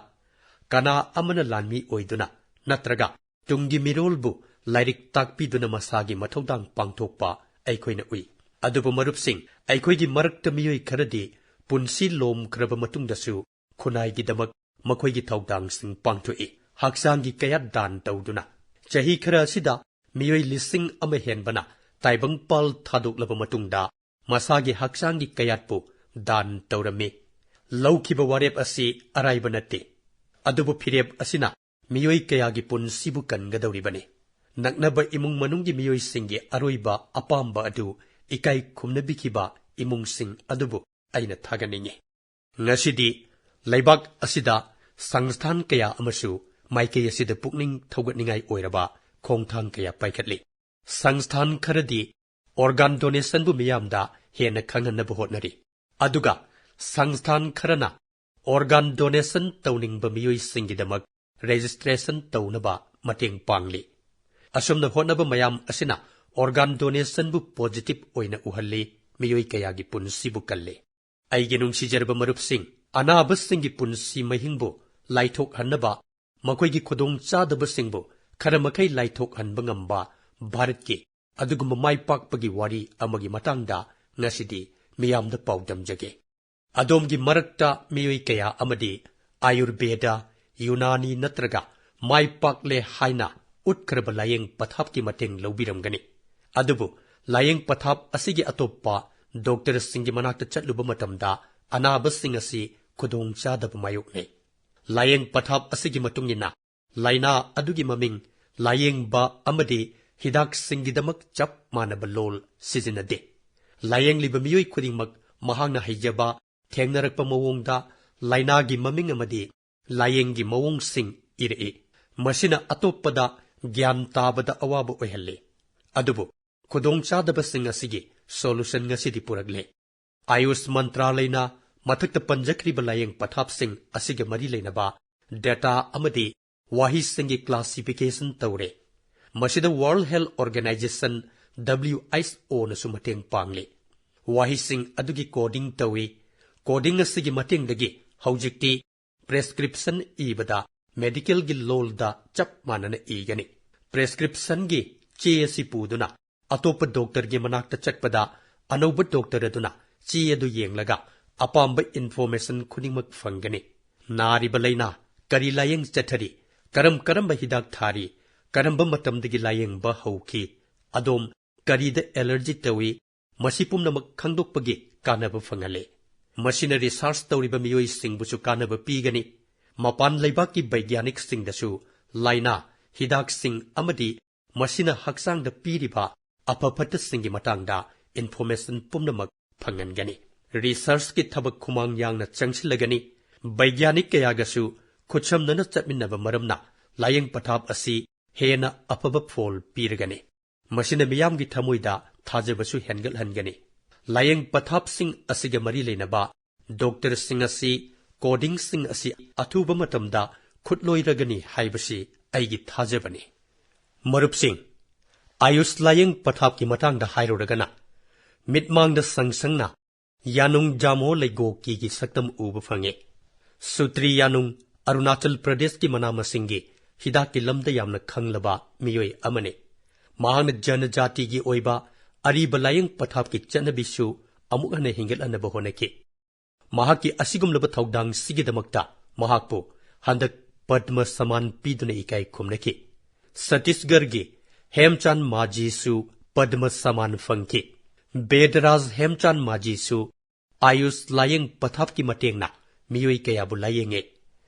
ꯀꯅꯥ ꯑꯃꯅ ꯂꯥꯟꯃꯤ ꯑꯣꯏꯗꯨꯅ ꯅꯠꯇ꯭ꯔꯒ ꯇꯨꯡꯒꯤ ꯃꯤꯔꯣꯜꯕꯨ ꯂꯥꯏꯔꯤꯛ ꯇꯥꯛꯄꯤꯗꯨꯅ ꯃꯁꯥꯒꯤ ꯃꯊꯧꯗꯥꯡ ꯄꯥꯡꯊꯣꯛꯄ ꯑꯩꯈꯣꯏꯅ ꯎꯏ꯫ ꯑꯗꯨꯕꯨ ꯃꯔꯨꯞꯁꯤꯡ, ꯑꯩꯈꯣꯏꯒꯤ ꯃꯔꯛꯇ ꯃꯤꯑꯣꯏ ꯈꯔꯗꯤ ꯄꯨꯟꯁꯤ ꯂꯣꯝꯈ꯭ꯔꯕ ꯃꯇꯨꯡꯗꯁꯨ ꯈꯨꯟꯅꯥꯏꯒꯤꯗꯃꯛ ꯃꯈꯣꯏꯒꯤ ꯊꯧꯗꯥꯡꯁꯤꯡ ꯄꯥꯡꯊꯣꯛꯏ꯫ ꯍꯛꯆꯥꯡꯒꯤ ꯀꯌꯥꯠ ꯗꯥꯟ ꯇꯧꯗꯨꯅ ꯆꯍꯤ ꯈꯔ ꯑꯁꯤꯗ ꯃꯤꯑꯣꯏ ꯂꯤꯁꯤꯡ ꯑꯃ ꯍꯦꯟꯕꯅ ꯇꯥꯏꯕꯪꯄꯥꯜ ꯊꯥꯗꯣꯛꯂꯕ ꯃꯇꯨꯡꯗ ꯃꯁꯥꯒꯤ ꯍꯛꯆꯥꯡꯒꯤ ꯀꯌꯥꯠꯄꯨ ꯗꯥꯟ ꯇꯧꯔꯝꯃꯤ꯫ ꯂꯧꯈꯤꯕ ꯋꯥꯔꯦꯞ ꯑꯁꯤ ꯑꯔꯥꯏꯕ ꯅꯠꯇꯦ꯫ ꯑꯗꯨꯕꯨ ꯐꯤꯔꯦꯞ ꯑꯁꯤꯅ ꯃꯤꯑꯣꯏ ꯀꯌꯥꯒꯤ ꯄꯨꯟꯁꯤꯕꯨ ꯀꯟꯒꯗꯧꯔꯤꯕꯅꯤ꯫ ꯅꯛꯅꯕ ꯏꯃꯨꯡ ꯃꯅꯨꯡꯒꯤ ꯃꯤꯑꯣꯏꯁꯤꯡꯒꯤ ꯑꯔꯣꯏꯕ ꯑꯄꯥꯝꯕ ꯑꯗꯨ ꯏꯀꯥꯏ ꯈꯨꯝꯅꯕꯤꯈꯤꯕ ꯏꯃꯨꯡꯁꯤꯡ ꯑꯗꯨꯕꯨ ꯑꯩꯅ ꯊꯥꯒꯠꯅꯤꯡꯏ꯫ ꯉꯁꯤꯗꯤ ꯂꯩꯕꯥꯛ ꯑꯁꯤꯗ ꯁꯪꯁꯊꯥꯟ ꯀꯌꯥ ꯑꯃꯁꯨ ꯃꯥꯏꯀꯩ ꯑꯁꯤꯗ ꯄꯨꯛꯅꯤꯡ ꯊꯧꯒꯠꯅꯤꯡꯉꯥꯏ ꯑꯣꯏꯔꯕ ꯈꯣꯡꯊꯥꯡ ꯀꯌꯥ ꯄꯥꯏꯈꯠꯂꯤ꯫ ꯁꯪꯁꯊꯥꯟ ꯈꯔꯗꯤ ꯑꯣꯔꯒꯥꯟ ꯗꯣꯅꯦꯁꯟꯕꯨ ꯃꯤꯌꯥꯝꯗ ꯍꯦꯟꯅ ꯈꯪꯍꯟꯅꯕ ꯍꯣꯠꯅꯔꯤ꯫ ꯑꯗꯨꯒ ꯁꯪꯁꯊꯥꯟ ꯈꯔꯅ ꯑꯣꯔꯒꯥꯟ ꯗꯣꯅꯦꯁꯟ ꯇꯧꯅꯤꯡꯕ ꯃꯤꯑꯣꯏꯁꯤꯡꯒꯤꯗꯃꯛ ꯔꯦꯖꯤꯁꯇ꯭ꯔꯦꯁꯟ ꯇꯧꯅꯕ ꯃꯇꯦꯡ ꯄꯥꯡꯂꯤ꯫ ꯑꯁꯨꯝꯅ ꯍꯣꯠꯅꯕ ꯃꯌꯥꯝ ꯑꯁꯤꯅ ꯑꯣꯔꯒꯥꯟ ꯗꯣꯅꯦꯁꯟꯕꯨ ꯄꯣꯖꯤꯇꯤꯚ ꯑꯣꯏꯅ ꯎꯍꯜꯂꯤ, ꯃꯤꯑꯣꯏ ꯀꯌꯥꯒꯤ ꯄꯨꯟꯁꯤꯕꯨ ꯀꯜꯂꯤ꯫ ꯑꯩꯒꯤ ꯅꯨꯡꯁꯤꯖꯔꯕ ꯃꯔꯨꯞꯁꯤꯡ, ꯑꯅꯥꯕꯁꯤꯡꯒꯤ ꯄꯨꯟꯁꯤ ꯃꯍꯤꯡꯕꯨ ꯂꯥꯏꯊꯣꯛꯍꯟꯅꯕ, ꯃꯈꯣꯏꯒꯤ ꯈꯨꯗꯣꯡꯆꯥꯗꯕꯁꯤꯡꯕꯨ ꯈꯔ ꯃꯈꯩ ꯂꯥꯏꯊꯣꯛꯍꯟꯕ ꯉꯝꯕ ꯚꯥꯔꯠꯀꯤ ꯑꯗꯨꯒꯨꯝꯕ ꯃꯥꯏ ꯄꯥꯛꯄꯒꯤ ꯋꯥꯔꯤ ꯑꯃꯒꯤ ꯃꯇꯥꯡꯗ ꯉꯁꯤꯗꯤ ꯃꯤꯌꯥꯝꯗ ꯄꯥꯎꯗꯝꯖꯒꯦ꯫ ꯑꯗꯣꯝꯒꯤ ꯃꯔꯛꯇ ꯃꯤꯑꯣꯏ ꯀꯌꯥ ꯑꯃꯗꯤ ꯑꯥꯌꯨꯔꯕꯦꯗ, ꯌꯨꯅꯥꯅꯤ ꯅꯠꯇ꯭ꯔꯒ ꯃꯥꯏ ꯄꯥꯛꯂꯦ ꯍꯥꯏꯅ ꯎꯠꯈ꯭ꯔꯕ ꯂꯥꯌꯦꯡ ꯄꯊꯥꯞꯀꯤ ꯃꯇꯦꯡ ꯂꯧꯕꯤꯔꯝꯒꯅꯤ꯫ ꯑꯗꯨꯕꯨ ꯂꯥꯌꯦꯡ ꯄꯊꯥꯞ ꯑꯁꯤꯒꯤ ꯑꯇꯣꯞꯄ ꯗꯣꯛꯇꯔꯁꯤꯡꯒꯤ ꯃꯅꯥꯛꯇ ꯆꯠꯂꯨꯕ ꯃꯇꯝꯗ ꯑꯅꯥꯕꯁꯤꯡ ꯑꯁꯤ ꯈꯨꯗꯣꯡꯆꯥꯗꯕ ꯃꯥꯌꯣꯛꯅꯩ꯫ ꯂꯥꯌꯦꯡ ꯄꯊꯥꯞ ꯑꯁꯤꯒꯤ ꯃꯇꯨꯡ ꯏꯟꯅ ꯂꯥꯏꯅꯥ ꯑꯗꯨꯒꯤ ꯃꯃꯤꯡ, ꯂꯥꯌꯦꯡꯕ ꯑꯃꯗꯤ ꯍꯤꯗꯥꯛꯁꯤꯡꯒꯤꯗꯃꯛ ꯆꯞ ꯃꯥꯟꯅꯕ ꯂꯣꯜ ꯁꯤꯖꯤꯟꯅꯗꯦ꯫ ꯂꯥꯌꯦꯡꯂꯤꯕ ꯃꯤꯑꯣꯏ ꯈꯨꯗꯤꯡꯃꯛ ꯃꯍꯥꯛꯅ ꯍꯩꯖꯕ, ꯊꯦꯡꯅꯔꯛꯄ ꯃꯑꯣꯡꯗ ꯂꯥꯏꯅꯥꯒꯤ ꯃꯃꯤꯡ ꯑꯃꯗꯤ ꯂꯥꯌꯦꯡꯒꯤ ꯃꯑꯣꯡꯁꯤꯡ ꯏꯔꯛꯏ꯫ ꯃꯁꯤꯅ ꯑꯇꯣꯞꯄꯗ ꯒ꯭ꯌꯥꯟ ꯇꯥꯕꯗ ꯑꯋꯥꯕ ꯑꯣꯏꯍꯜꯂꯤ꯫ ꯑꯗꯨꯕꯨ ꯈꯨꯗꯣꯡꯆꯥꯗꯕꯁꯤꯡ ꯑꯁꯤꯒꯤ solution ꯉꯁꯤꯗꯤ ꯄꯨꯔꯛꯂꯦ꯫ ꯑꯥꯌꯨꯁ ꯃꯟꯇ꯭ꯔꯥꯂꯌꯅ ꯃꯊꯛꯇ ꯄꯟꯖꯈ꯭ꯔꯤꯕ ꯂꯥꯌꯦꯡ ꯄꯊꯥꯞꯁꯤꯡ ꯑꯁꯤꯒ ꯃꯔꯤ ꯂꯩꯅꯕ data ꯑꯃꯗꯤ ꯋꯥꯍꯩꯁꯤꯡꯒꯤ classification ꯇꯧꯔꯦ꯫ ꯃꯁꯤꯗ World Health Organization, W H O ꯅꯁꯨ ꯃꯇꯦꯡ ꯄꯥꯡꯂꯤ꯫ ꯋꯥꯍꯩꯁꯤꯡ ꯑꯗꯨꯒꯤ coding ꯇꯧꯏ꯫ Coding ꯑꯁꯤꯒꯤ ꯃꯇꯦꯡꯗꯒꯤ ꯍꯧꯖꯤꯛꯇꯤ prescription ꯏꯕꯗ medical ꯒꯤ ꯂꯣꯜꯗ ꯆꯞ ꯃꯥꯟꯅꯅ ꯏꯒꯅꯤ꯫ Prescription ꯒꯤ ꯆꯦ ꯑꯁꯤ ꯄꯨꯗꯨꯅ ꯑꯇꯣꯞꯄ doctor ꯒꯤ ꯃꯅꯥꯛꯇ ꯆꯠꯄꯗ ꯑꯅꯧꯕ doctor ꯑꯗꯨꯅ ꯆꯦ ꯑꯗꯨ ꯌꯦꯡꯂꯒ ꯑꯄꯥꯝꯕ information ꯈꯨꯗꯤꯡꯃꯛ ꯐꯪꯒꯅꯤ꯫ ꯅꯥꯔꯤꯕ ꯂꯥꯏꯅꯥ, ꯀꯔꯤ ꯂꯥꯌꯦꯡ ꯆꯠꯊꯔꯤ, ꯀꯔꯝ ꯀꯔꯝꯕ ꯍꯤꯗꯥꯛ ꯊꯥꯔꯤ, ꯀꯔꯝꯕ ꯃꯇꯝꯗꯒꯤ ꯂꯥꯌꯦꯡꯕ ꯍꯧꯈꯤ, ꯑꯗꯣꯝ ꯀꯔꯤꯗ allergy ꯇꯧꯏ, ꯃꯁꯤ ꯄꯨꯝꯅꯃꯛ ꯈꯪꯗꯣꯛꯄꯒꯤ ꯀꯥꯟꯅꯕ ꯐꯪꯍꯜꯂꯤ꯫ ꯃꯁꯤꯅ research ꯇꯧꯔꯤꯕ ꯃꯤꯑꯣꯏꯁꯤꯡꯕꯨꯁꯨ ꯀꯥꯟꯅꯕ ꯄꯤꯒꯅꯤ꯫ ꯃꯄꯥꯟ ꯂꯩꯕꯥꯛꯀꯤ ꯕꯩꯒ꯭ꯌꯥꯅꯤꯛꯁꯤꯡꯗꯁꯨ ꯂꯥꯏꯅꯥ, ꯍꯤꯗꯥꯛꯁꯤꯡ ꯑꯃꯗꯤ ꯃꯁꯤꯅ ꯍꯛꯆꯥꯡꯗ ꯄꯤꯔꯤꯕ ꯑꯐ ꯐꯠꯇꯁꯤꯡꯒꯤ ꯃꯇꯥꯡꯗ information ꯄꯨꯝꯅꯃꯛ ꯐꯪꯍꯟꯒꯅꯤ꯫ Research ꯀꯤ ꯊꯕꯛ ꯈꯨꯃꯥꯡ ꯌꯥꯡꯅ ꯆꯪꯁꯤꯜꯂꯒꯅꯤ꯫ ꯕꯩꯒ꯭ꯌꯥꯅꯤꯛ ꯀꯌꯥꯒꯁꯨ ꯈꯨꯠꯁꯝꯅꯅ ꯆꯠꯃꯤꯟꯅꯕ ꯃꯔꯝꯅ ꯂꯥꯌꯦꯡ ꯄꯊꯥꯞ ꯑꯁꯤ ꯍꯦꯟꯅ ꯑꯐꯕ ꯐꯣꯜ ꯄꯤꯔꯒꯅꯤ꯫ ꯃꯁꯤꯅ ꯃꯤꯌꯥꯝꯒꯤ ꯊꯃꯣꯏꯗ ꯊꯥꯖꯕꯁꯨ ꯍꯦꯟꯒꯠꯍꯟꯒꯅꯤ꯫ ꯂꯥꯌꯦꯡ ꯄꯊꯥꯞꯁꯤꯡ ꯑꯁꯤꯒ ꯃꯔꯤ ꯂꯩꯅꯕ doctor ꯁꯤꯡ ꯑꯁꯤ coding ꯁꯤꯡ ꯑꯁꯤ ꯑꯊꯨꯕ ꯃꯇꯝꯗ ꯈꯨꯠꯂꯣꯏꯔꯒꯅꯤ ꯍꯥꯏꯕꯁꯤ ꯑꯩꯒꯤ ꯊꯥꯖꯕꯅꯤ꯫ ꯃꯔꯨꯞꯁꯤꯡ, ꯑꯥꯌꯨꯁ ꯂꯥꯌꯦꯡ ꯄꯊꯥꯞꯀꯤ ꯃꯇꯥꯡꯗ ꯍꯥꯏꯔꯨꯔꯒꯅ, ꯃꯤꯠꯃꯥꯡꯗ ꯁꯪꯁꯪꯅ ꯌꯥꯅꯨꯡ ꯖꯥꯃꯣ ꯂꯩꯒꯣꯛꯀꯤꯒꯤ ꯁꯛꯇꯝ ꯎꯕ ꯐꯪꯉꯤ꯫ ꯁꯨꯇ꯭ꯔꯤ ꯌꯥꯅꯨꯡ ꯑꯔꯨꯅꯥꯆꯜ ꯄ꯭ꯔꯗꯦꯁꯀꯤ ꯃꯅꯥ ꯃꯁꯤꯡꯒꯤ ꯍꯤꯗꯥꯛꯀꯤ ꯂꯝꯗ ꯌꯥꯝꯅ ꯈꯪꯂꯕ ꯃꯤꯑꯣꯏ ꯑꯃꯅꯤ꯫ ꯃꯍꯥꯛꯅ ꯖꯅꯖꯥꯇꯤꯒꯤ ꯑꯣꯏꯕ ꯑꯔꯤꯕ ꯂꯥꯌꯦꯡ ꯄꯊꯥꯞꯀꯤ ꯆꯠꯅꯕꯤꯁꯨ ꯑꯃꯨꯛ ꯍꯟꯅ ꯍꯤꯡꯒꯠꯍꯟꯅꯕ ꯍꯣꯠꯅꯈꯤ꯫ ꯃꯍꯥꯛꯀꯤ ꯑꯁꯤꯒꯨꯝꯂꯕ ꯊꯧꯗꯥꯡꯁꯤꯒꯤꯗꯃꯛꯇ ꯃꯍꯥꯛꯄꯨ ꯍꯟꯗꯛ ꯄꯗꯃ ꯁꯃꯥꯟ ꯄꯤꯗꯨꯅ ꯏꯀꯥꯏ ꯈꯨꯝꯅꯈꯤ꯫ ꯁꯇꯤꯁꯒꯔꯒꯤ ꯍꯦꯝꯆꯥꯟ ꯃꯥꯖꯤꯁꯨ ꯄꯗꯃ ꯁꯃꯥꯟ ꯐꯪꯈꯤ꯫ ꯕꯦꯗꯔꯥꯖ ꯍꯦꯝꯆꯥꯟ ꯃꯥꯖꯤꯁꯨ ꯑꯥꯌꯨꯁ ꯂꯥꯌꯦꯡ ꯄꯊꯥꯞꯀꯤ ꯃꯇꯦꯡꯅ ꯃꯤꯑꯣꯏ ꯀꯌꯥꯕꯨ ꯂꯥꯌꯦꯡꯉꯦ꯫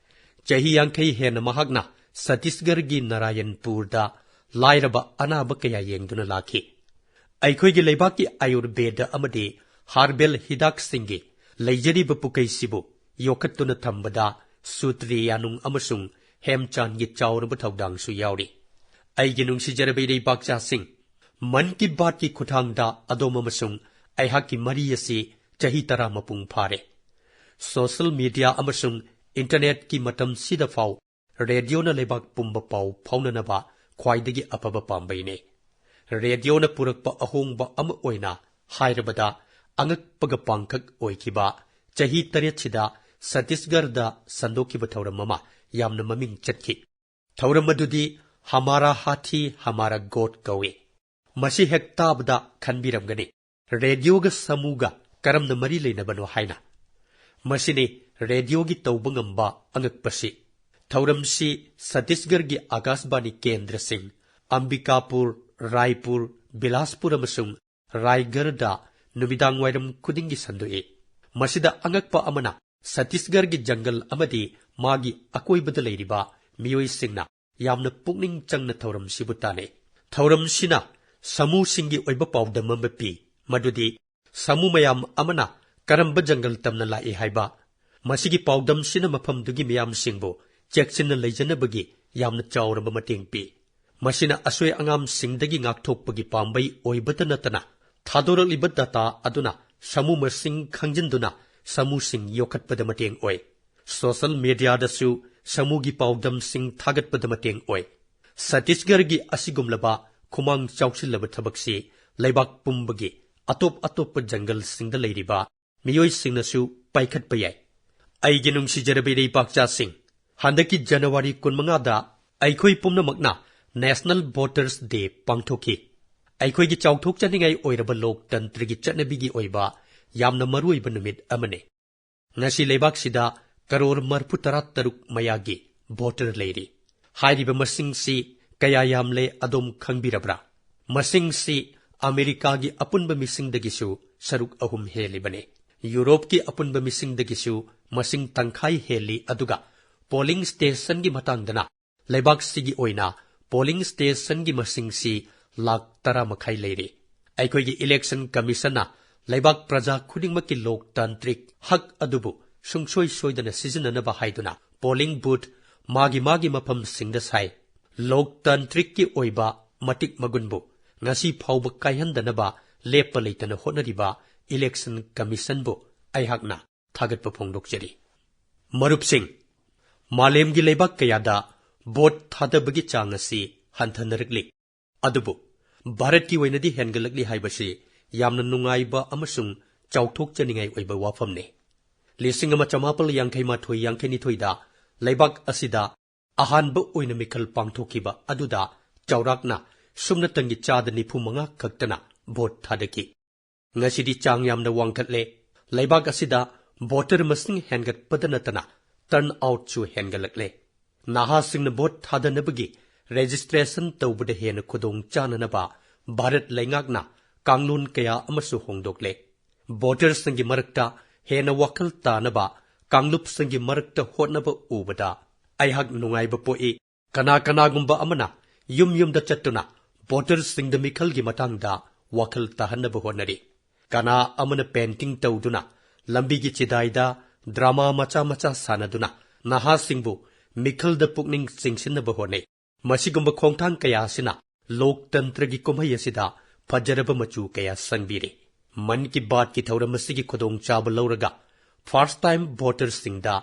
ꯆꯍꯤ ꯌꯥꯡꯈꯩ ꯍꯦꯟꯅ ꯃꯍꯥꯛꯅ ꯁꯇꯤꯁꯒꯔꯒꯤ ꯅꯥꯔꯥꯌꯟꯄꯨꯔꯗ ꯂꯥꯏꯔꯕ ꯑꯅꯥꯕ ꯀꯌꯥ ꯌꯦꯡꯗꯨꯅ ꯂꯥꯛꯈꯤ꯫ ꯑꯩꯈꯣꯏꯒꯤ ꯂꯩꯕꯥꯛꯀꯤ ꯑꯥꯌꯨꯔꯕꯦꯗ ꯑꯃꯗꯤ ꯍꯥꯔꯕꯦꯜ ꯍꯤꯗꯥꯛꯁꯤꯡꯒꯤ ꯂꯩꯖꯔꯤꯕ ꯄꯨꯀꯩꯁꯤꯕꯨ ꯌꯣꯛꯈꯠꯇꯨꯅ ꯊꯝꯕꯗ ꯁꯨꯇ꯭ꯔꯤ ꯌꯥꯅꯨꯡ ꯑꯃꯁꯨꯡ ꯍꯦꯝꯆꯥꯟꯒꯤ ꯆꯥꯎꯔꯕ ꯊꯧꯗꯥꯡꯁꯨ ꯌꯥꯎꯔꯤ꯫ ꯑꯩꯒꯤ ꯅꯨꯡꯁꯤꯖꯔꯕ ꯏꯔꯩꯕꯥꯛꯆꯥꯁꯤꯡ, ꯃꯟ ꯀꯤ ꯕꯥꯠꯀꯤ ꯈꯨꯠꯊꯥꯡꯗ ꯑꯗꯣꯝ ꯑꯃꯁꯨꯡ ꯑꯩꯍꯥꯛꯀꯤ ꯃꯔꯤ ꯑꯁꯤ ꯆꯍꯤ ꯇꯔꯥ ꯃꯄꯨꯡ ꯐꯥꯔꯦ꯫ ꯁꯣꯁꯤꯌꯦꯜ ꯃꯤꯗꯤꯌꯥ ꯑꯃꯁꯨꯡ ꯏꯟꯇꯔꯅꯦꯠꯀꯤ ꯃꯇꯝꯁꯤꯗ ꯐꯥꯎ ꯔꯦꯗꯤꯑꯣꯅ ꯂꯩꯕꯥꯛ ꯄꯨꯝꯕ ꯄꯥꯎ ꯐꯥꯎꯅꯅꯕ ꯈ꯭ꯋꯥꯏꯗꯒꯤ ꯑꯐꯕ ꯄꯥꯝꯕꯩꯅꯤ꯫ ꯔꯦꯗꯤꯑꯣꯅ ꯄꯨꯔꯛꯄ ꯑꯍꯣꯡꯕ ꯑꯃ ꯑꯣꯏꯅ ꯍꯥꯏꯔꯕꯗ, ꯑꯉꯛꯄꯒ ꯄꯥꯡꯈꯛ ꯑꯣꯏꯈꯤꯕ ꯆꯍꯤ ꯇꯔꯦꯠꯁꯤꯗ ꯁꯇꯤꯁꯒꯔꯗ ꯁꯟꯗꯣꯛꯈꯤꯕ ꯊꯧꯔꯝ ꯑꯃ ꯌꯥꯝꯅ ꯃꯃꯤꯡ ꯆꯠꯈꯤ꯫ ꯊꯧꯔꯝ ꯑꯗꯨꯗꯤ ꯍꯃꯥꯔꯥ ꯍꯥꯊꯤ ꯍꯃꯥꯔꯥ ꯒꯣꯠ ꯀꯧꯏ꯫ ꯃꯁꯤ ꯍꯦꯛ ꯇꯥꯕꯗ ꯈꯟꯕꯤꯔꯝꯒꯅꯤ, ꯔꯦꯗꯤꯑꯣꯒ ꯁꯥꯃꯨꯒ ꯀꯔꯝꯅ ꯃꯔꯤ ꯂꯩꯅꯕꯅꯣ ꯍꯥꯏꯅ꯫ ꯃꯁꯤꯅꯤ ꯔꯦꯗꯤꯑꯣꯒꯤ ꯇꯧꯕ ꯉꯝꯕ ꯑꯉꯛꯄꯁꯤ꯫ ꯊꯧꯔꯝꯁꯤ ꯁꯇꯤꯁꯒꯔꯒꯤ ꯑꯥꯀꯥꯁꯕꯥꯅꯤ ꯀꯦꯟꯗ꯭ꯔꯁꯤꯡ ꯑꯝꯕꯤꯀꯥꯄꯨꯔ, ꯔꯥꯏꯄꯨꯔ, ꯕꯤꯂꯥꯁꯄꯨꯔ ꯑꯃꯁꯨꯡ ꯔꯥꯏꯒꯔꯗ ꯅꯨꯃꯤꯗꯥꯡ ꯋꯥꯏꯔꯝ ꯈꯨꯗꯤꯡꯒꯤ ꯁꯟꯗꯣꯛꯏ꯫ ꯃꯁꯤꯗ ꯑꯉꯛꯄ ꯑꯃꯅ, ꯁꯇꯤꯁꯒꯔꯒꯤ ꯖꯪꯒꯜ ꯑꯃꯗꯤ ꯃꯥꯒꯤ ꯑꯀꯣꯏꯕꯗ ꯂꯩꯔꯤꯕ ꯃꯤꯑꯣꯏꯁꯤꯡꯅ ꯌꯥꯝꯅ ꯄꯨꯛꯅꯤꯡ ꯆꯪꯅ ꯊꯧꯔꯝꯁꯤꯕꯨ ꯇꯥꯅꯩ꯫ ꯊꯧꯔꯝꯁꯤꯅ ꯁꯥꯃꯨꯁꯤꯡꯒꯤ ꯑꯣꯏꯕ ꯄꯥꯎꯗꯝ ꯑꯃ ꯄꯤ, ꯃꯗꯨꯗꯤ ꯁꯥꯃꯨ ꯃꯌꯥꯝ ꯑꯃꯅ ꯀꯔꯝꯕ ꯖꯪꯒꯜ ꯇꯝꯅ ꯂꯥꯛꯏ ꯍꯥꯏꯕ꯫ ꯃꯁꯤꯒꯤ ꯄꯥꯎꯗꯝꯁꯤꯅ ꯃꯐꯝꯗꯨꯒꯤ ꯃꯤꯌꯥꯝꯁꯤꯡꯕꯨ ꯆꯦꯛꯁꯤꯟꯅ ꯂꯩꯖꯅꯕꯒꯤ ꯌꯥꯝꯅ ꯆꯥꯎꯔꯕ ꯃꯇꯦꯡ ꯄꯤ꯫ ꯃꯁꯤꯅ ꯑꯁꯣꯏ ꯑꯉꯥꯝꯁꯤꯡꯗꯒꯤ ꯉꯥꯛꯊꯣꯛꯄꯒꯤ ꯄꯥꯝꯕꯩ ꯑꯣꯏꯕꯇ ꯅꯠꯇꯅ, ꯊꯥꯗꯣꯔꯛꯂꯤꯕ ꯗꯥꯇꯥ ꯑꯗꯨꯅ ꯁꯥꯃꯨ ꯃꯁꯤꯡ ꯈꯪꯖꯤꯟꯗꯨꯅ ꯁꯥꯃꯨꯁꯤꯡ ꯌꯣꯛꯈꯠꯄꯗ ꯃꯇꯦꯡ ꯑꯣꯏ꯫ ꯁꯣꯁꯤꯌꯦꯜ ꯃꯤꯗꯤꯌꯥꯗꯁꯨ ꯁꯥꯃꯨꯒꯤ ꯄꯥꯎꯗꯝꯁꯤꯡ ꯊꯥꯒꯠꯄꯗ ꯃꯇꯦꯡ ꯑꯣꯏ꯫ ꯁꯇꯤꯁꯒꯔꯒꯤ ꯑꯁꯤꯒꯨꯝꯂꯕ ꯈꯨꯃꯥꯡ ꯆꯥꯎꯁꯤꯜꯂꯕ ꯊꯕꯛꯁꯤ ꯂꯩꯕꯥꯛ ꯄꯨꯝꯕꯒꯤ ꯑꯇꯣꯞ ꯑꯇꯣꯞꯄ ꯖꯪꯒꯜꯁꯤꯡꯗ ꯂꯩꯔꯤꯕ ꯃꯤꯑꯣꯏꯁꯤꯡꯅꯁꯨ ꯄꯥꯏꯈꯠꯄ ꯌꯥꯏ꯫ ꯑꯩꯒꯤ ꯅꯨꯡꯁꯤꯖꯔꯕ ꯏꯔꯩꯄꯥꯛꯆꯥꯁꯤꯡ, ꯍꯟꯗꯛꯀꯤ ꯖꯅꯋꯥꯔꯤ ꯀꯨꯟꯃꯉꯥꯗ ꯑꯩꯈꯣꯏ ꯄꯨꯝꯅꯃꯛꯅ ꯅꯦꯁꯅꯦꯜ ꯚꯣꯇꯔꯁ ꯗꯦ ꯄꯥꯡꯊꯣꯛꯈꯤ꯫ ꯑꯩꯈꯣꯏꯒꯤ ꯆꯥꯎꯊꯣꯛꯆꯅꯤꯡꯉꯥꯏ ꯑꯣꯏꯔꯕ ꯂꯣꯛꯇꯟꯇ꯭ꯔꯒꯤ ꯆꯠꯅꯕꯤꯒꯤ ꯑꯣꯏꯕ ꯌꯥꯝꯅ ꯃꯔꯨꯑꯣꯏꯕ ꯅꯨꯃꯤꯠ ꯑꯃꯅꯤ꯫ ꯉꯁꯤ ꯂꯩꯕꯥꯛꯁꯤꯗ ꯀꯔꯣꯔ ꯃꯔꯤꯐꯨ ꯇꯔꯥ ꯇꯔꯨꯛ ꯃꯌꯥꯒꯤ ꯚꯣꯇꯔ ꯂꯩꯔꯤ꯫ ꯍꯥꯏꯔꯤꯕ ꯃꯁꯤꯡꯁꯤ ꯀꯌꯥ ꯌꯥꯝꯂꯦ ꯑꯗꯣꯝ ꯈꯪꯕꯤꯔꯕ꯭ꯔꯥ? ꯃꯁꯤꯡꯁꯤ ꯑꯃꯦꯔꯤꯀꯥꯒꯤ ꯑꯄꯨꯟꯕ ꯃꯤꯁꯤꯡꯗꯒꯤꯁꯨ ꯁꯔꯨꯛ ꯑꯍꯨꯝ ꯍꯦꯜꯂꯤꯕꯅꯤ꯫ ꯌꯨꯔꯣꯞꯀꯤ ꯑꯄꯨꯟꯕ ꯃꯤꯁꯤꯡꯗꯒꯤꯁꯨ ꯃꯁꯤꯡ ꯇꯪꯈꯥꯏ ꯍꯦꯜꯂꯤ, ꯑꯗꯨꯒ ꯄꯣꯂꯤꯡ ꯁ꯭ꯇꯦꯁꯟꯒꯤ ꯃꯇꯥꯡꯗꯅ ꯂꯩꯕꯥꯛꯁꯤꯒꯤ ꯑꯣꯏꯅ ꯄꯣꯂꯤꯡ ꯁ꯭ꯇꯦꯁꯟꯒꯤ ꯃꯁꯤꯡꯁꯤ ꯂꯥꯈ ꯇꯔꯥ ꯃꯈꯥꯏ ꯂꯩꯔꯦ꯫ ꯑꯩꯈꯣꯏꯒꯤ ꯏꯂꯦꯛꯁꯟ ꯀꯃꯤꯁꯟꯅ ꯂꯩꯕꯥꯛ ꯄ꯭ꯔꯖꯥ ꯈꯨꯗꯤꯡꯃꯛꯀꯤ ꯂꯣꯛꯇꯥꯟꯇ꯭ꯔꯤꯛ ꯍꯛ ꯑꯗꯨꯕꯨ ꯁꯨꯡꯁꯣꯏ ꯁꯣꯏꯗꯅ ꯁꯤꯖꯤꯟꯅꯅꯕ ꯍꯥꯏꯗꯨꯅ ꯄꯣꯂꯤꯡ ꯕꯨꯊ ꯃꯥꯒꯤ ꯃꯥꯒꯤ ꯃꯐꯝꯁꯤꯡꯗ ꯁꯥꯏ꯫ ꯂꯣꯛꯇꯥꯟꯇ꯭ꯔꯤꯛꯀꯤ ꯑꯣꯏꯕ ꯃꯇꯤꯛ ꯃꯒꯨꯟꯕꯨ ꯉꯁꯤ ꯐꯥꯎꯕ ꯀꯥꯏꯍꯟꯗꯅꯕ ꯂꯦꯞꯄ ꯂꯩꯇꯅ ꯍꯣꯠꯅꯔꯤꯕ ꯏꯂꯦꯛꯁꯟ ꯀꯃꯤꯁꯟꯕꯨ ꯑꯩꯍꯥꯛꯅ ꯊꯥꯒꯠꯄ ꯐꯣꯡꯗꯣꯛꯆꯔꯤ꯫ ꯃꯔꯨꯞꯁꯤꯡ, ꯃꯥꯂꯦꯝꯒꯤ ꯂꯩꯕꯥꯛ ꯀꯌꯥꯗ ꯚꯣꯠ ꯊꯥꯗꯕꯒꯤ ꯆꯥꯡ ꯑꯁꯤ ꯍꯟꯊꯅꯔꯛꯂꯤ꯫ ꯑꯗꯨꯕꯨ ꯚꯥꯔꯠꯀꯤ ꯑꯣꯏꯅꯗꯤ ꯍꯦꯟꯒꯠꯂꯛꯂꯤ ꯍꯥꯏꯕꯁꯤ ꯌꯥꯝꯅ ꯅꯨꯡꯉꯥꯏꯕ ꯑꯃꯁꯨꯡ ꯆꯥꯎꯊꯣꯛꯆꯅꯤꯡꯉꯥꯏ ꯑꯣꯏꯕ ꯋꯥꯐꯝꯅꯤ꯫ ꯂꯤꯁꯤꯡ ꯑꯃ ꯆꯃꯥꯄꯜ ꯌꯥꯡꯈꯩ ꯃꯥꯊꯣꯏ ꯌꯥꯡꯈꯩ ꯅꯤꯊꯣꯏꯗ ꯂꯩꯕꯥꯛ ꯑꯁꯤꯗ ꯑꯍꯥꯟꯕ ꯑꯣꯏꯅ ꯃꯤꯈꯜ ꯄꯥꯡꯊꯣꯛꯈꯤꯕ ꯑꯗꯨꯗ ꯆꯥꯎꯔꯥꯛꯅ ꯁꯨꯞꯅꯇꯪꯒꯤ ꯆꯥꯗ ꯅꯤꯐꯨ ꯃꯉꯥ ꯈꯛꯇꯅ ꯚꯣꯠ ꯊꯥꯗꯈꯤ꯫ ꯉꯁꯤꯗꯤ ꯆꯥꯡ ꯌꯥꯝꯅ ꯋꯥꯡꯈꯠꯂꯦ꯫ ꯂꯩꯕꯥꯛ ꯑꯁꯤꯗ ꯚꯣꯇꯔ ꯃꯁꯤꯡ ꯍꯦꯟꯒꯠꯄꯗ ꯅꯠꯇꯅ ꯇꯔꯟ ꯑꯥꯎꯠꯁꯨ ꯍꯦꯟꯒꯠꯂꯛꯂꯦ꯫ ꯅꯍꯥꯁꯤꯡꯅ ꯚꯣꯠ ꯊꯥꯗꯅꯕꯒꯤ ꯔꯦꯖꯤꯁꯇ꯭ꯔꯦꯁꯟ ꯇꯧꯕꯗ ꯍꯦꯟꯅ ꯈꯨꯗꯣꯡ ꯆꯥꯅꯅꯕ ꯚꯥꯔꯠ ꯂꯩꯉꯥꯛꯅ ꯀꯥꯡꯂꯣꯟ ꯀꯌꯥ ꯑꯃꯁꯨ ꯍꯣꯡꯗꯣꯛꯂꯦ꯫ ꯚꯣꯇꯔꯁꯤꯡꯒꯤ ꯃꯔꯛꯇ ꯍꯦꯟꯅ ꯋꯥꯈꯜ ꯇꯥꯅꯕ ꯀꯥꯡꯂꯨꯞꯁꯤꯡꯒꯤ ꯃꯔꯛꯇ ꯍꯣꯠꯅꯕ ꯎꯕꯗ ꯑꯩꯍꯥꯛ ꯅꯨꯡꯉꯥꯏꯕ ꯄꯣꯛꯏ꯫ ꯀꯅꯥ ꯀꯅꯥꯒꯨꯝꯕ ꯑꯃꯅ ꯌꯨꯝ ꯌꯨꯝꯗ ꯆꯠꯇꯨꯅ ꯚꯣꯇꯔꯁꯤꯡꯗ ꯃꯤꯈꯜꯒꯤ ꯃꯇꯥꯡꯗ ꯋꯥꯈꯜ ꯇꯥꯍꯟꯅꯕ ꯍꯣꯠꯅꯔꯤ꯫ ꯀꯅꯥ ꯑꯃꯅ ꯄꯦꯟꯇꯤꯡ ꯇꯧꯗꯨꯅ, ꯂꯝꯕꯤꯒꯤ ꯆꯤꯗꯥꯏꯗ ꯗ꯭ꯔꯥꯃꯥ ꯃꯆꯥ ꯃꯆꯥ ꯁꯥꯟꯅꯗꯨꯅ ꯅꯍꯥꯁꯤꯡꯕꯨ ꯃꯤꯈꯜꯗ ꯄꯨꯛꯅꯤꯡ ꯆꯤꯡꯁꯤꯟꯅꯕ ꯍꯣꯠꯅꯩ꯫ ꯃꯁꯤꯒꯨꯝꯕ ꯈꯣꯡꯊꯥꯡ ꯀꯌꯥ ꯑꯁꯤꯅ ꯂꯣꯛꯇꯟꯇ꯭ꯔꯒꯤ ꯀꯨꯝꯍꯩ ꯑꯁꯤꯗ ꯐꯖꯔꯕ ꯃꯆꯨ ꯀꯌꯥ ꯁꯪꯕꯤꯔꯦ꯫ ꯃꯟ ꯀꯤ ꯕꯥꯠꯀꯤ ꯊꯧꯔꯝ ꯑꯁꯤꯒꯤ ꯈꯨꯗꯣꯡꯆꯥꯕ ꯂꯧꯔꯒ ꯐꯥꯔꯁ ꯇꯥꯏꯝ ꯚꯣꯇꯔꯁꯤꯡꯗ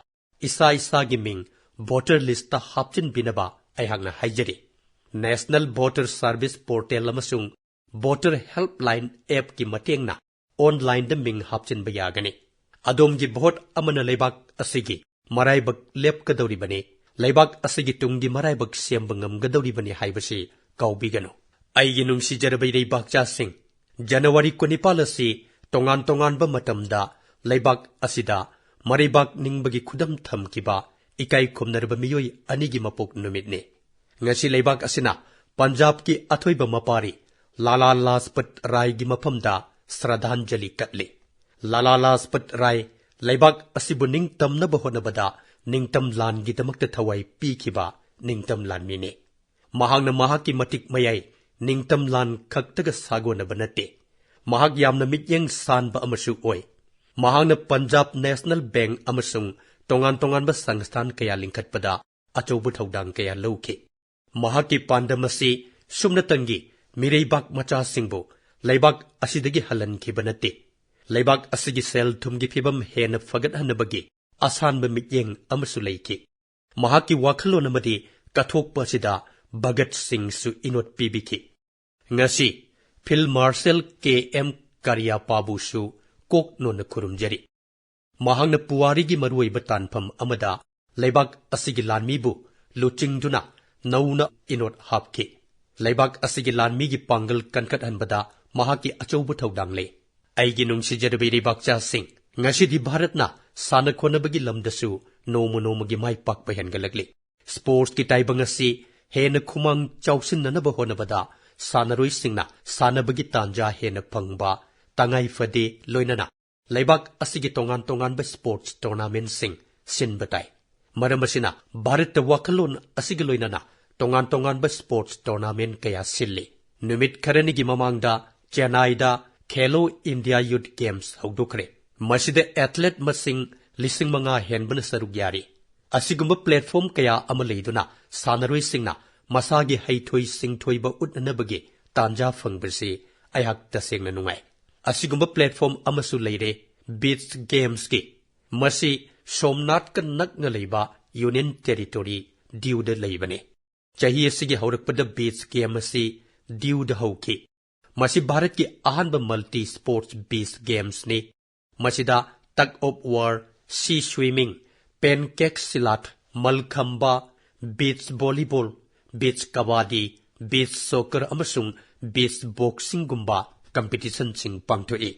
ꯏꯁꯥ ꯏꯁꯥꯒꯤ ꯃꯤꯡ ꯚꯣꯇꯔ ꯂꯤꯁꯇ ꯍꯥꯞꯆꯤꯟꯕꯤꯅꯕ ꯑꯩꯍꯥꯛꯅ ꯍꯥꯏꯖꯔꯤ꯫ ꯅꯦꯁꯅꯦꯜ ꯚꯣꯇꯔ ꯁꯔꯚꯤꯁ ꯄꯣꯔꯇꯦꯜ ꯑꯃꯁꯨꯡ ꯚꯣꯇꯔ ꯍꯦꯜꯞꯂꯥꯏꯟ ꯑꯦꯞꯀꯤ ꯃꯇꯦꯡꯅ ꯑꯣꯟꯂꯥꯏꯟꯗ ꯃꯤꯡ ꯍꯥꯞꯆꯤꯟꯕ ꯌꯥꯒꯅꯤ꯫ ꯑꯗꯣꯝꯒꯤ ꯚꯣꯠ ꯑꯃꯅ ꯂꯩꯕꯥꯛ ꯑꯁꯤꯒꯤ ꯃꯔꯥꯏꯕꯛ ꯂꯦꯞꯀꯗꯧꯔꯤꯕꯅꯤ, ꯂꯩꯕꯥꯛ ꯑꯁꯤꯒꯤ ꯇꯨꯡꯒꯤ ꯃꯔꯥꯏꯕꯛ ꯁꯦꯝꯕ ꯉꯝꯒꯗꯧꯔꯤꯕꯅꯤ ꯍꯥꯏꯕꯁꯤ ꯀꯥꯎꯕꯤꯒꯅꯨ꯫ ꯑꯩꯒꯤ ꯅꯨꯡꯁꯤꯖꯔꯕ ꯏꯔꯩꯕꯥꯛꯆꯥꯁꯤꯡ, ꯖꯅꯋꯥꯔꯤ ꯀꯨꯟꯅꯤꯄꯥꯜ ꯑꯁꯤ ꯇꯣꯉꯥꯟ ꯇꯣꯉꯥꯟꯕ ꯃꯇꯝꯗ ꯂꯩꯕꯥꯛ ꯑꯁꯤꯗ ꯃꯔꯩꯕꯥꯛ ꯅꯤꯡꯕꯒꯤ ꯈꯨꯗꯝ ꯊꯝꯈꯤꯕ ꯏꯀꯥꯏ ꯈꯨꯝꯅꯔꯕ ꯃꯤꯑꯣꯏ ꯑꯅꯤꯒꯤ ꯃꯄꯣꯛ ꯅꯨꯃꯤꯠꯅꯤ꯫ ꯉꯁꯤ ꯂꯩꯕꯥꯛ ꯑꯁꯤꯅ ꯄꯟꯖꯥꯕꯀꯤ ꯑꯊꯣꯏꯕ ꯃꯄꯥꯔꯤ ꯂꯥꯂꯥ ꯂꯥꯖꯄꯠ ꯔꯥꯏꯒꯤ ꯃꯐꯝꯗ ꯁ꯭ꯔꯗꯥꯟꯖꯂꯤ ꯀꯠꯂꯤ꯫ ꯂꯥꯂꯥ ꯂꯥꯖꯄꯠ ꯔꯥꯏ ꯂꯩꯕꯥꯛ ꯑꯁꯤꯕꯨ ꯅꯤꯡꯇꯝꯅꯕ ꯍꯣꯠꯅꯕꯗ ꯅꯤꯡꯇꯝ ꯂꯥꯟꯒꯤꯗꯃꯛꯇ ꯊꯋꯥꯏ ꯄꯤꯈꯤꯕ ꯅꯤꯡꯇꯝ ꯂꯥꯟꯃꯤꯅꯤ꯫ ꯃꯍꯥꯛꯅ ꯃꯍꯥꯛꯀꯤ ꯃꯇꯤꯛ ꯃꯌꯥꯏ ꯅꯤꯡꯇꯝ ꯂꯥꯟ ꯈꯛꯇꯒ ꯁꯥꯒꯣꯟꯅꯕ ꯅꯠꯇꯦ꯫ ꯃꯍꯥꯛ ꯌꯥꯝꯅ ꯃꯤꯠꯌꯦꯡ ꯁꯥꯟꯕ ꯑꯃꯁꯨ ꯑꯣꯏ꯫ ꯃꯍꯥꯛꯅ ꯄꯟꯖꯥꯕ ꯅꯦꯁꯅꯦꯜ ꯕꯦꯡꯛ ꯑꯃꯁꯨꯡ ꯇꯣꯉꯥꯟ ꯇꯣꯉꯥꯟꯕ ꯁꯪꯁꯊꯥꯟ ꯀꯌꯥ ꯂꯤꯡꯈꯠꯄꯗ ꯑꯆꯧꯕ ꯊꯧꯗꯥꯡ ꯀꯌꯥ ꯂꯧꯈꯤ꯫ ꯃꯍꯥꯛꯀꯤ ꯄꯥꯟꯗꯝ ꯑꯁꯤ ꯁꯨꯞꯅꯇꯪꯒꯤ ꯃꯤꯔꯩꯕꯥꯛ ꯃꯆꯥꯁꯤꯡꯕꯨ ꯂꯩꯕꯥꯛ ꯑꯁꯤꯗꯒꯤ ꯍꯜꯍꯟꯈꯤꯕ ꯅꯠꯇꯦ꯫ ꯂꯩꯕꯥꯛ ꯑꯁꯤꯒꯤ ꯁꯦꯜ ꯊꯨꯝꯒꯤ ꯐꯤꯕꯝ ꯍꯦꯟꯅ ꯐꯒꯠꯍꯟꯅꯕꯒꯤ ꯑꯁꯥꯟꯕ ꯃꯤꯠꯌꯦꯡ ꯑꯃꯁꯨ ꯂꯩꯈꯤ꯫ ꯃꯍꯥꯛꯀꯤ ꯋꯥꯈꯜꯂꯣꯟ ꯑꯃꯗꯤ ꯀꯠꯊꯣꯛꯄ ꯑꯁꯤꯗ ꯚꯒꯠ ꯁꯤꯡꯁꯨ ꯏꯅꯣꯠ ꯄꯤꯕꯤꯈꯤ꯫ ꯉꯁꯤ ꯐꯤꯜꯗ ꯃꯥꯔꯁꯦꯜ ꯀꯦ ꯑꯦꯝ ꯀꯔꯤꯌꯥꯄꯥꯕꯨꯁꯨ ꯀꯣꯛ ꯅꯣꯟꯅ ꯈꯨꯔꯨꯝꯖꯔꯤ꯫ ꯃꯍꯥꯛꯅ ꯄꯨꯋꯥꯔꯤꯒꯤ ꯃꯔꯨꯑꯣꯏꯕ ꯇꯥꯟꯐꯝ ꯑꯃꯗ ꯂꯩꯕꯥꯛ ꯑꯁꯤꯒꯤ ꯂꯥꯟꯃꯤꯕꯨ ꯂꯨꯆꯤꯡꯗꯨꯅ ꯅꯧꯅ ꯏꯅꯣꯠ ꯍꯥꯞꯈꯤ꯫ ꯂꯩꯕꯥꯛ ꯑꯁꯤꯒꯤ ꯂꯥꯟꯃꯤꯒꯤ ꯄꯥꯡꯒꯜ ꯀꯟꯈꯠꯍꯟꯕꯗ ꯃꯍꯥꯛꯀꯤ ꯑꯆꯧꯕ ꯊꯧꯗꯥꯡ ꯂꯩ꯫ ꯑꯩꯒꯤ ꯅꯨꯡꯁꯤꯖꯔꯕ ꯏꯔꯩꯕꯥꯛꯆꯥꯁꯤꯡ, ꯉꯁꯤꯗꯤ ꯚꯥꯔꯠꯅ ꯁꯥꯟꯅ ꯈꯣꯠꯅꯕꯒꯤ ꯂꯝꯗꯁꯨ ꯅꯣꯡꯃ ꯅꯣꯡꯃꯒꯤ ꯃꯥꯏ ꯄꯥꯛꯄ ꯍꯦꯟꯒꯠꯂꯛꯂꯤ꯫ ꯁ꯭ꯄꯣꯔꯠꯁꯀꯤ ꯇꯥꯏꯕꯪ ꯑꯁꯤ ꯍꯦꯟꯅ ꯈꯨꯃꯥꯡ ꯆꯥꯎꯁꯤꯟꯅꯅꯕ ꯍꯣꯠꯅꯕꯗ ꯁꯥꯟꯅꯔꯣꯏꯁꯤꯡꯅ ꯁꯥꯟꯅꯕꯒꯤ ꯇꯥꯟꯖꯥ ꯍꯦꯟꯅ ꯐꯪꯕ ꯇꯉꯥꯏ ꯐꯗꯦ, ꯂꯣꯏꯅꯅ ꯂꯩꯕꯥꯛ ꯑꯁꯤꯒꯤ ꯇꯣꯉꯥꯟ ꯇꯣꯉꯥꯟꯕ ꯁ꯭ꯄꯣꯔꯠꯁ ꯇꯣꯔꯅꯥꯃꯦꯟꯠꯁꯤꯡ ꯁꯤꯟꯕ ꯇꯥꯏ꯫ ꯃꯔꯝ ꯑꯁꯤꯅ ꯚꯥꯔꯠꯇ ꯋꯥꯈꯜꯂꯣꯟ ꯑꯁꯤꯒ ꯂꯣꯏꯅꯅ ꯇꯣꯉꯥꯟ ꯇꯣꯉꯥꯟꯕ ꯁ꯭ꯄꯣꯔꯠꯁ ꯇꯣꯔꯅꯥꯃꯦꯟꯠ ꯀꯌꯥ ꯁꯤꯜꯂꯤ꯫ ꯅꯨꯃꯤꯠ ꯈꯔꯅꯤꯒꯤ ꯃꯃꯥꯡꯗ ꯆꯦꯟꯅꯥꯏꯗ ꯈꯦꯂꯣ ꯏꯟꯗꯤꯌꯥ ꯌꯨꯊ ꯒꯦꯝꯁ ꯍꯧꯗꯣꯛꯈ꯭ꯔꯦ꯫ ꯃꯁꯤꯗ ꯑꯦꯊꯂꯦꯠ ꯃꯁꯤꯡ ꯂꯤꯁꯤꯡ ꯃꯉꯥ ꯍꯦꯟꯕꯅ ꯁꯔꯨꯛ ꯌꯥꯔꯤ꯫ ꯑꯁꯤꯒꯨꯝꯕ ꯄ꯭ꯂꯦꯠꯐꯣꯔꯝ ꯀꯌꯥ ꯑꯃ ꯂꯩꯗꯨꯅ ꯁꯥꯟꯅꯔꯣꯏꯁꯤꯡꯅ ꯃꯁꯥꯒꯤ ꯍꯩꯊꯣꯏ ꯁꯤꯡꯊꯣꯏꯕ ꯎꯠꯅꯅꯕꯒꯤ ꯇꯥꯟꯖꯥ ꯐꯪꯕꯁꯤ ꯑꯩꯍꯥꯛ ꯇꯁꯦꯡꯅ ꯅꯨꯡꯉꯥꯏ꯫ ꯑꯁꯤꯒꯨꯝꯕ ꯄ꯭ꯂꯦꯠꯐꯣꯔꯝ ꯑꯃꯁꯨ ꯂꯩꯔꯦ ꯕꯤꯆ ꯒꯦꯝꯁꯀꯤ꯫ ꯃꯁꯤ ꯁꯣꯝꯅꯥꯊꯀ ꯅꯛꯅ ꯂꯩꯕ ꯌꯨꯅꯤꯌꯟ ꯇꯦꯔꯤꯇꯣꯔꯤ ꯗꯤꯎꯗ ꯂꯩꯕꯅꯤ꯫ ꯆꯍꯤ ꯑꯁꯤꯒꯤ ꯍꯧꯔꯛꯄꯗ ꯕꯤꯆ ꯒꯦꯝ ꯑꯁꯤ ꯗꯤꯎꯗ ꯍꯧꯈꯤ꯫ ꯃꯁꯤ ꯚꯥꯔꯠꯀꯤ ꯑꯍꯥꯟꯕ ꯃꯜꯇꯤ ꯁ꯭ꯄꯣꯔꯠꯁ ꯕꯤꯆ ꯒꯦꯝꯁꯅꯤ꯫ ꯃꯁꯤꯗ tug of war, sea swimming, pancake ꯁꯤꯂꯥꯠ, ꯃꯜꯈꯝꯕ, beach volleyball, beach kabaddi, beach soccer ꯑꯃꯁꯨꯡ ꯕꯤꯆ ꯕꯣꯛꯁꯤꯡꯒꯨꯝꯕ ꯀꯝꯄꯤꯇꯤꯁꯟꯁꯤꯡ ꯄꯥꯡꯊꯣꯛꯏ꯫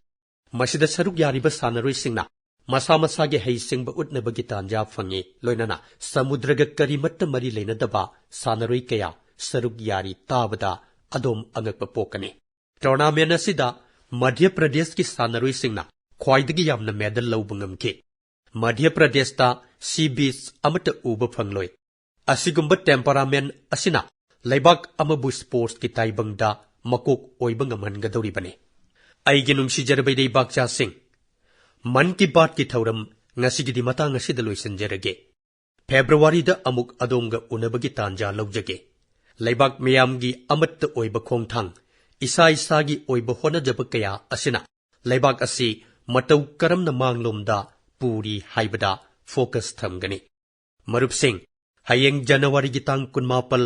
ꯃꯁꯤꯗ ꯁꯔꯨꯛ ꯌꯥꯔꯤꯕ ꯁꯥꯟꯅꯔꯣꯏꯁꯤꯡꯅ ꯃꯁꯥ ꯃꯁꯥꯒꯤ ꯍꯩꯁꯤꯡꯕ ꯎꯠꯅꯕꯒꯤ ꯇꯥꯟꯖꯥ ꯐꯪꯏ, ꯂꯣꯏꯅꯅ ꯁꯃꯨꯗ꯭ꯔꯒ ꯀꯔꯤꯃꯠꯇ ꯃꯔꯤ ꯂꯩꯅꯗꯕ ꯁꯥꯟꯅꯔꯣꯏ ꯀꯌꯥ ꯁꯔꯨꯛ ꯌꯥꯔꯤ ꯇꯥꯕꯗ ꯑꯗꯣꯝ ꯑꯉꯛꯄ ꯄꯣꯛꯀꯅꯤ꯫ ꯇꯣꯔꯅꯥꯃꯦꯟꯠ ꯑꯁꯤꯗ ꯃꯙ꯭ꯌ ꯄ꯭ꯔꯗꯦꯁꯀꯤ ꯁꯥꯟꯅꯔꯣꯏꯁꯤꯡꯅ ꯈ꯭ꯋꯥꯏꯗꯒꯤ ꯌꯥꯝꯅ ꯃꯦꯗꯜ ꯂꯧꯕ ꯉꯝꯈꯤ꯫ ꯃꯙ꯭ꯌ ꯄ꯭ꯔꯗꯦꯁꯇ ꯁꯤ ꯕꯤꯆ ꯑꯃꯠꯇ ꯎꯕ ꯐꯪꯂꯣꯏ꯫ ꯑꯁꯤꯒꯨꯝꯕ ꯇꯦꯝꯄꯔꯥꯃꯦꯟꯠ ꯑꯁꯤꯅ ꯂꯩꯕꯥꯛ ꯑꯃꯕꯨ ꯁ꯭ꯄꯣꯔꯠꯁꯀꯤ ꯇꯥꯏꯕꯪꯗ ꯃꯀꯣꯛ ꯑꯣꯏꯕ ꯉꯝꯍꯟꯒꯗꯧꯔꯤꯕꯅꯤ꯫ ꯑꯩꯒꯤ ꯅꯨꯡꯁꯤꯖꯔꯕ ꯏꯔꯩꯕꯥꯛꯆꯥꯁꯤꯡ, ꯃꯟ ꯀꯤ ꯕꯥꯠꯀꯤ ꯊꯧꯔꯝ ꯉꯁꯤꯒꯤꯗꯤ ꯃꯇꯥꯡ ꯑꯁꯤꯗ ꯂꯣꯏꯁꯤꯟꯖꯔꯒꯦ꯫ ꯐꯦꯕ꯭ꯔꯨꯋꯥꯔꯤꯗ ꯑꯃꯨꯛ ꯑꯗꯣꯝꯒ ꯎꯅꯕꯒꯤ ꯇꯥꯟꯖꯥ ꯂꯧꯖꯒꯦ꯫ ꯂꯩꯕꯥꯛ ꯃꯤꯌꯥꯝꯒꯤ ꯑꯃꯠꯇ ꯑꯣꯏꯕ ꯈꯣꯡꯊꯥꯡ, ꯏꯁꯥ ꯏꯁꯥꯒꯤ ꯑꯣꯏꯕ ꯍꯣꯠꯅꯖꯕ ꯀꯌꯥ ꯑꯁꯤꯅ ꯂꯩꯕꯥꯛ ꯑꯁꯤ ꯃꯇꯧ ꯀꯔꯝꯅ ꯃꯥꯡꯂꯣꯝꯗ ꯄꯨꯔꯤ ꯍꯥꯏꯕꯗ ꯐꯣꯀꯁ ꯊꯝꯒꯅꯤ꯫ ꯃꯔꯨꯞꯁꯤꯡ, ꯍꯌꯦꯡ ꯖꯅꯋꯥꯔꯤꯒꯤ ꯇꯥꯡ ꯀꯨꯟꯃꯥꯄꯜ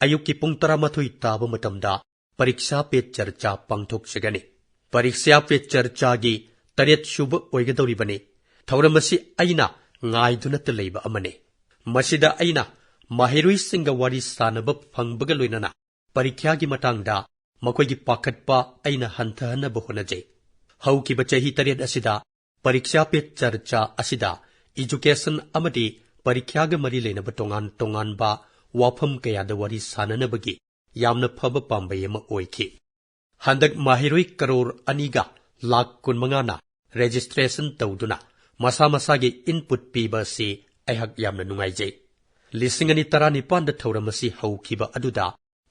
ꯑꯌꯨꯛꯀꯤ ꯄꯨꯡ ꯇꯔꯥꯃꯥꯊꯣꯏ ꯇꯥꯕ ꯃꯇꯝꯗ ꯄꯔꯤꯛꯁꯥ ꯄꯦ ꯆꯔꯆꯥ ꯄꯥꯡꯊꯣꯛꯆꯒꯅꯤ꯫ ꯄꯔꯤꯛꯁꯥ ꯄꯦ ꯆꯔꯆꯥꯒꯤ ꯇꯔꯦꯠ ꯁꯨꯕ ꯑꯣꯏꯒꯗꯧꯔꯤꯕꯅꯤ꯫ ꯊꯧꯔꯝ ꯑꯁꯤ ꯑꯩꯅ ꯉꯥꯏꯗꯨꯅꯇ ꯂꯩꯕ ꯑꯃꯅꯤ꯫ ꯃꯁꯤꯗ ꯑꯩꯅ ꯃꯍꯩꯔꯣꯏꯁꯤꯡꯒ ꯋꯥꯔꯤ ꯁꯥꯅꯕ ꯐꯪꯕꯒ ꯂꯣꯏꯅꯅ ꯄꯔꯤꯈ꯭ꯌꯥꯒꯤ ꯃꯇꯥꯡꯗ ꯃꯈꯣꯏꯒꯤ ꯄꯥꯈꯠꯄ ꯑꯩꯅ ꯍꯟꯊꯍꯟꯅꯕ ꯍꯣꯠꯅꯖꯩ꯫ ꯍꯧꯈꯤꯕ ꯆꯍꯤ ꯇꯔꯦꯠ ꯑꯁꯤꯗ ꯄꯔꯤꯛꯁꯥ ꯄꯦ ꯆꯔꯆꯥ ꯑꯁꯤꯗ ꯏꯖꯨꯀꯦꯁꯟ ꯑꯃꯗꯤ ꯄꯔꯤꯈ꯭ꯌꯥꯒ ꯃꯔꯤ ꯂꯩꯅꯕ ꯇꯣꯉꯥꯟ ꯇꯣꯉꯥꯟꯕ ꯋꯥꯐꯝ ꯀꯌꯥꯗ ꯋꯥꯔꯤ ꯁꯥꯅꯅꯕꯒꯤ ꯌꯥꯝꯅ ꯐꯕ ꯄꯥꯝꯕꯩ ꯑꯃ ꯑꯣꯏꯈꯤ꯫ ꯍꯟꯗꯛ ꯃꯍꯩꯔꯣꯏ ꯀꯔꯣꯔ ꯑꯅꯤꯒ ꯂꯥꯈ ꯀꯨꯟꯃꯉꯥꯅ ꯔꯦꯖꯤꯁꯇ꯭ꯔꯦꯁꯟ ꯇꯧꯗꯨꯅ ꯃꯁꯥ ꯃꯁꯥꯒꯤ ꯏꯟꯄꯨꯠ ꯄꯤꯕ ꯑꯁꯤ ꯑꯩꯍꯥꯛ ꯌꯥꯝꯅ ꯅꯨꯡꯉꯥꯏꯖꯩ꯫ ꯂꯤꯁꯤꯡ ꯑꯅꯤ ꯇꯔꯥꯅꯤꯄꯥꯟꯗ ꯊꯧꯔꯝ ꯑꯁꯤ ꯍꯧꯈꯤꯕ ꯑꯗꯨꯗ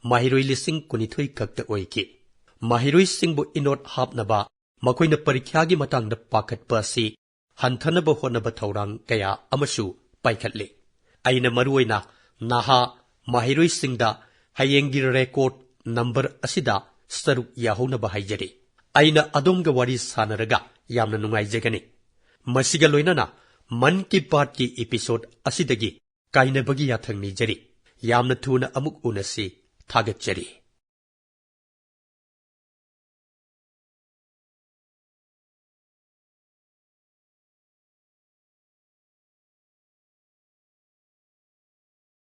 ꯃꯍꯩꯔꯣꯏ ꯂꯤꯁꯤꯡ ꯀꯨꯟꯅꯤꯊꯣꯏ ꯈꯛꯇ ꯑꯣꯏꯈꯤ꯫ ꯃꯍꯩꯔꯣꯏꯁꯤꯡꯕꯨ ꯏꯅꯣꯠ ꯍꯥꯞꯅꯕ, ꯃꯈꯣꯏꯅ ꯄꯔꯤꯈ꯭ꯌꯥꯒꯤ ꯃꯇꯥꯡꯗ ꯄꯥꯈꯠꯄ ꯑꯁꯤ ꯍꯟꯊꯅꯕ ꯍꯣꯠꯅꯕ ꯊꯧꯔꯥꯡ ꯀꯌꯥ ꯑꯃꯁꯨ ꯄꯥꯏꯈꯠꯂꯤ꯫ ꯑꯩꯅ ꯃꯔꯨꯑꯣꯏꯅ ꯅꯍꯥ ꯃꯍꯩꯔꯣꯏꯁꯤꯡꯗ ꯍꯌꯦꯡꯒꯤ ꯔꯦꯀꯣꯔꯗ ꯅꯝꯕꯔ ꯑꯁꯤꯗ ꯁꯔꯨꯛ ꯌꯥꯍꯧꯅꯕ ꯍꯥꯏꯖꯔꯤ꯫ ꯑꯩꯅ ꯑꯗꯣꯝꯒ ꯋꯥꯔꯤ ꯁꯥꯅꯔꯒ ꯌꯥꯝꯅ ꯅꯨꯡꯉꯥꯏꯖꯒꯅꯤ꯫ ꯃꯁꯤꯒ ꯂꯣꯏꯅꯅ ꯃꯟ ꯀꯤ ꯕꯥꯠꯀꯤ ꯏꯄꯤꯁꯣꯗ ꯑꯁꯤꯗꯒꯤ ꯀꯥꯏꯅꯕꯒꯤ ꯌꯥꯊꯪ ꯅꯤꯖꯔꯤ꯫ ꯌꯥꯝꯅ ꯊꯨꯅ ꯑꯃꯨꯛ ꯎꯅꯁꯤ꯫ ꯊꯥꯒꯠꯆꯔꯤ꯫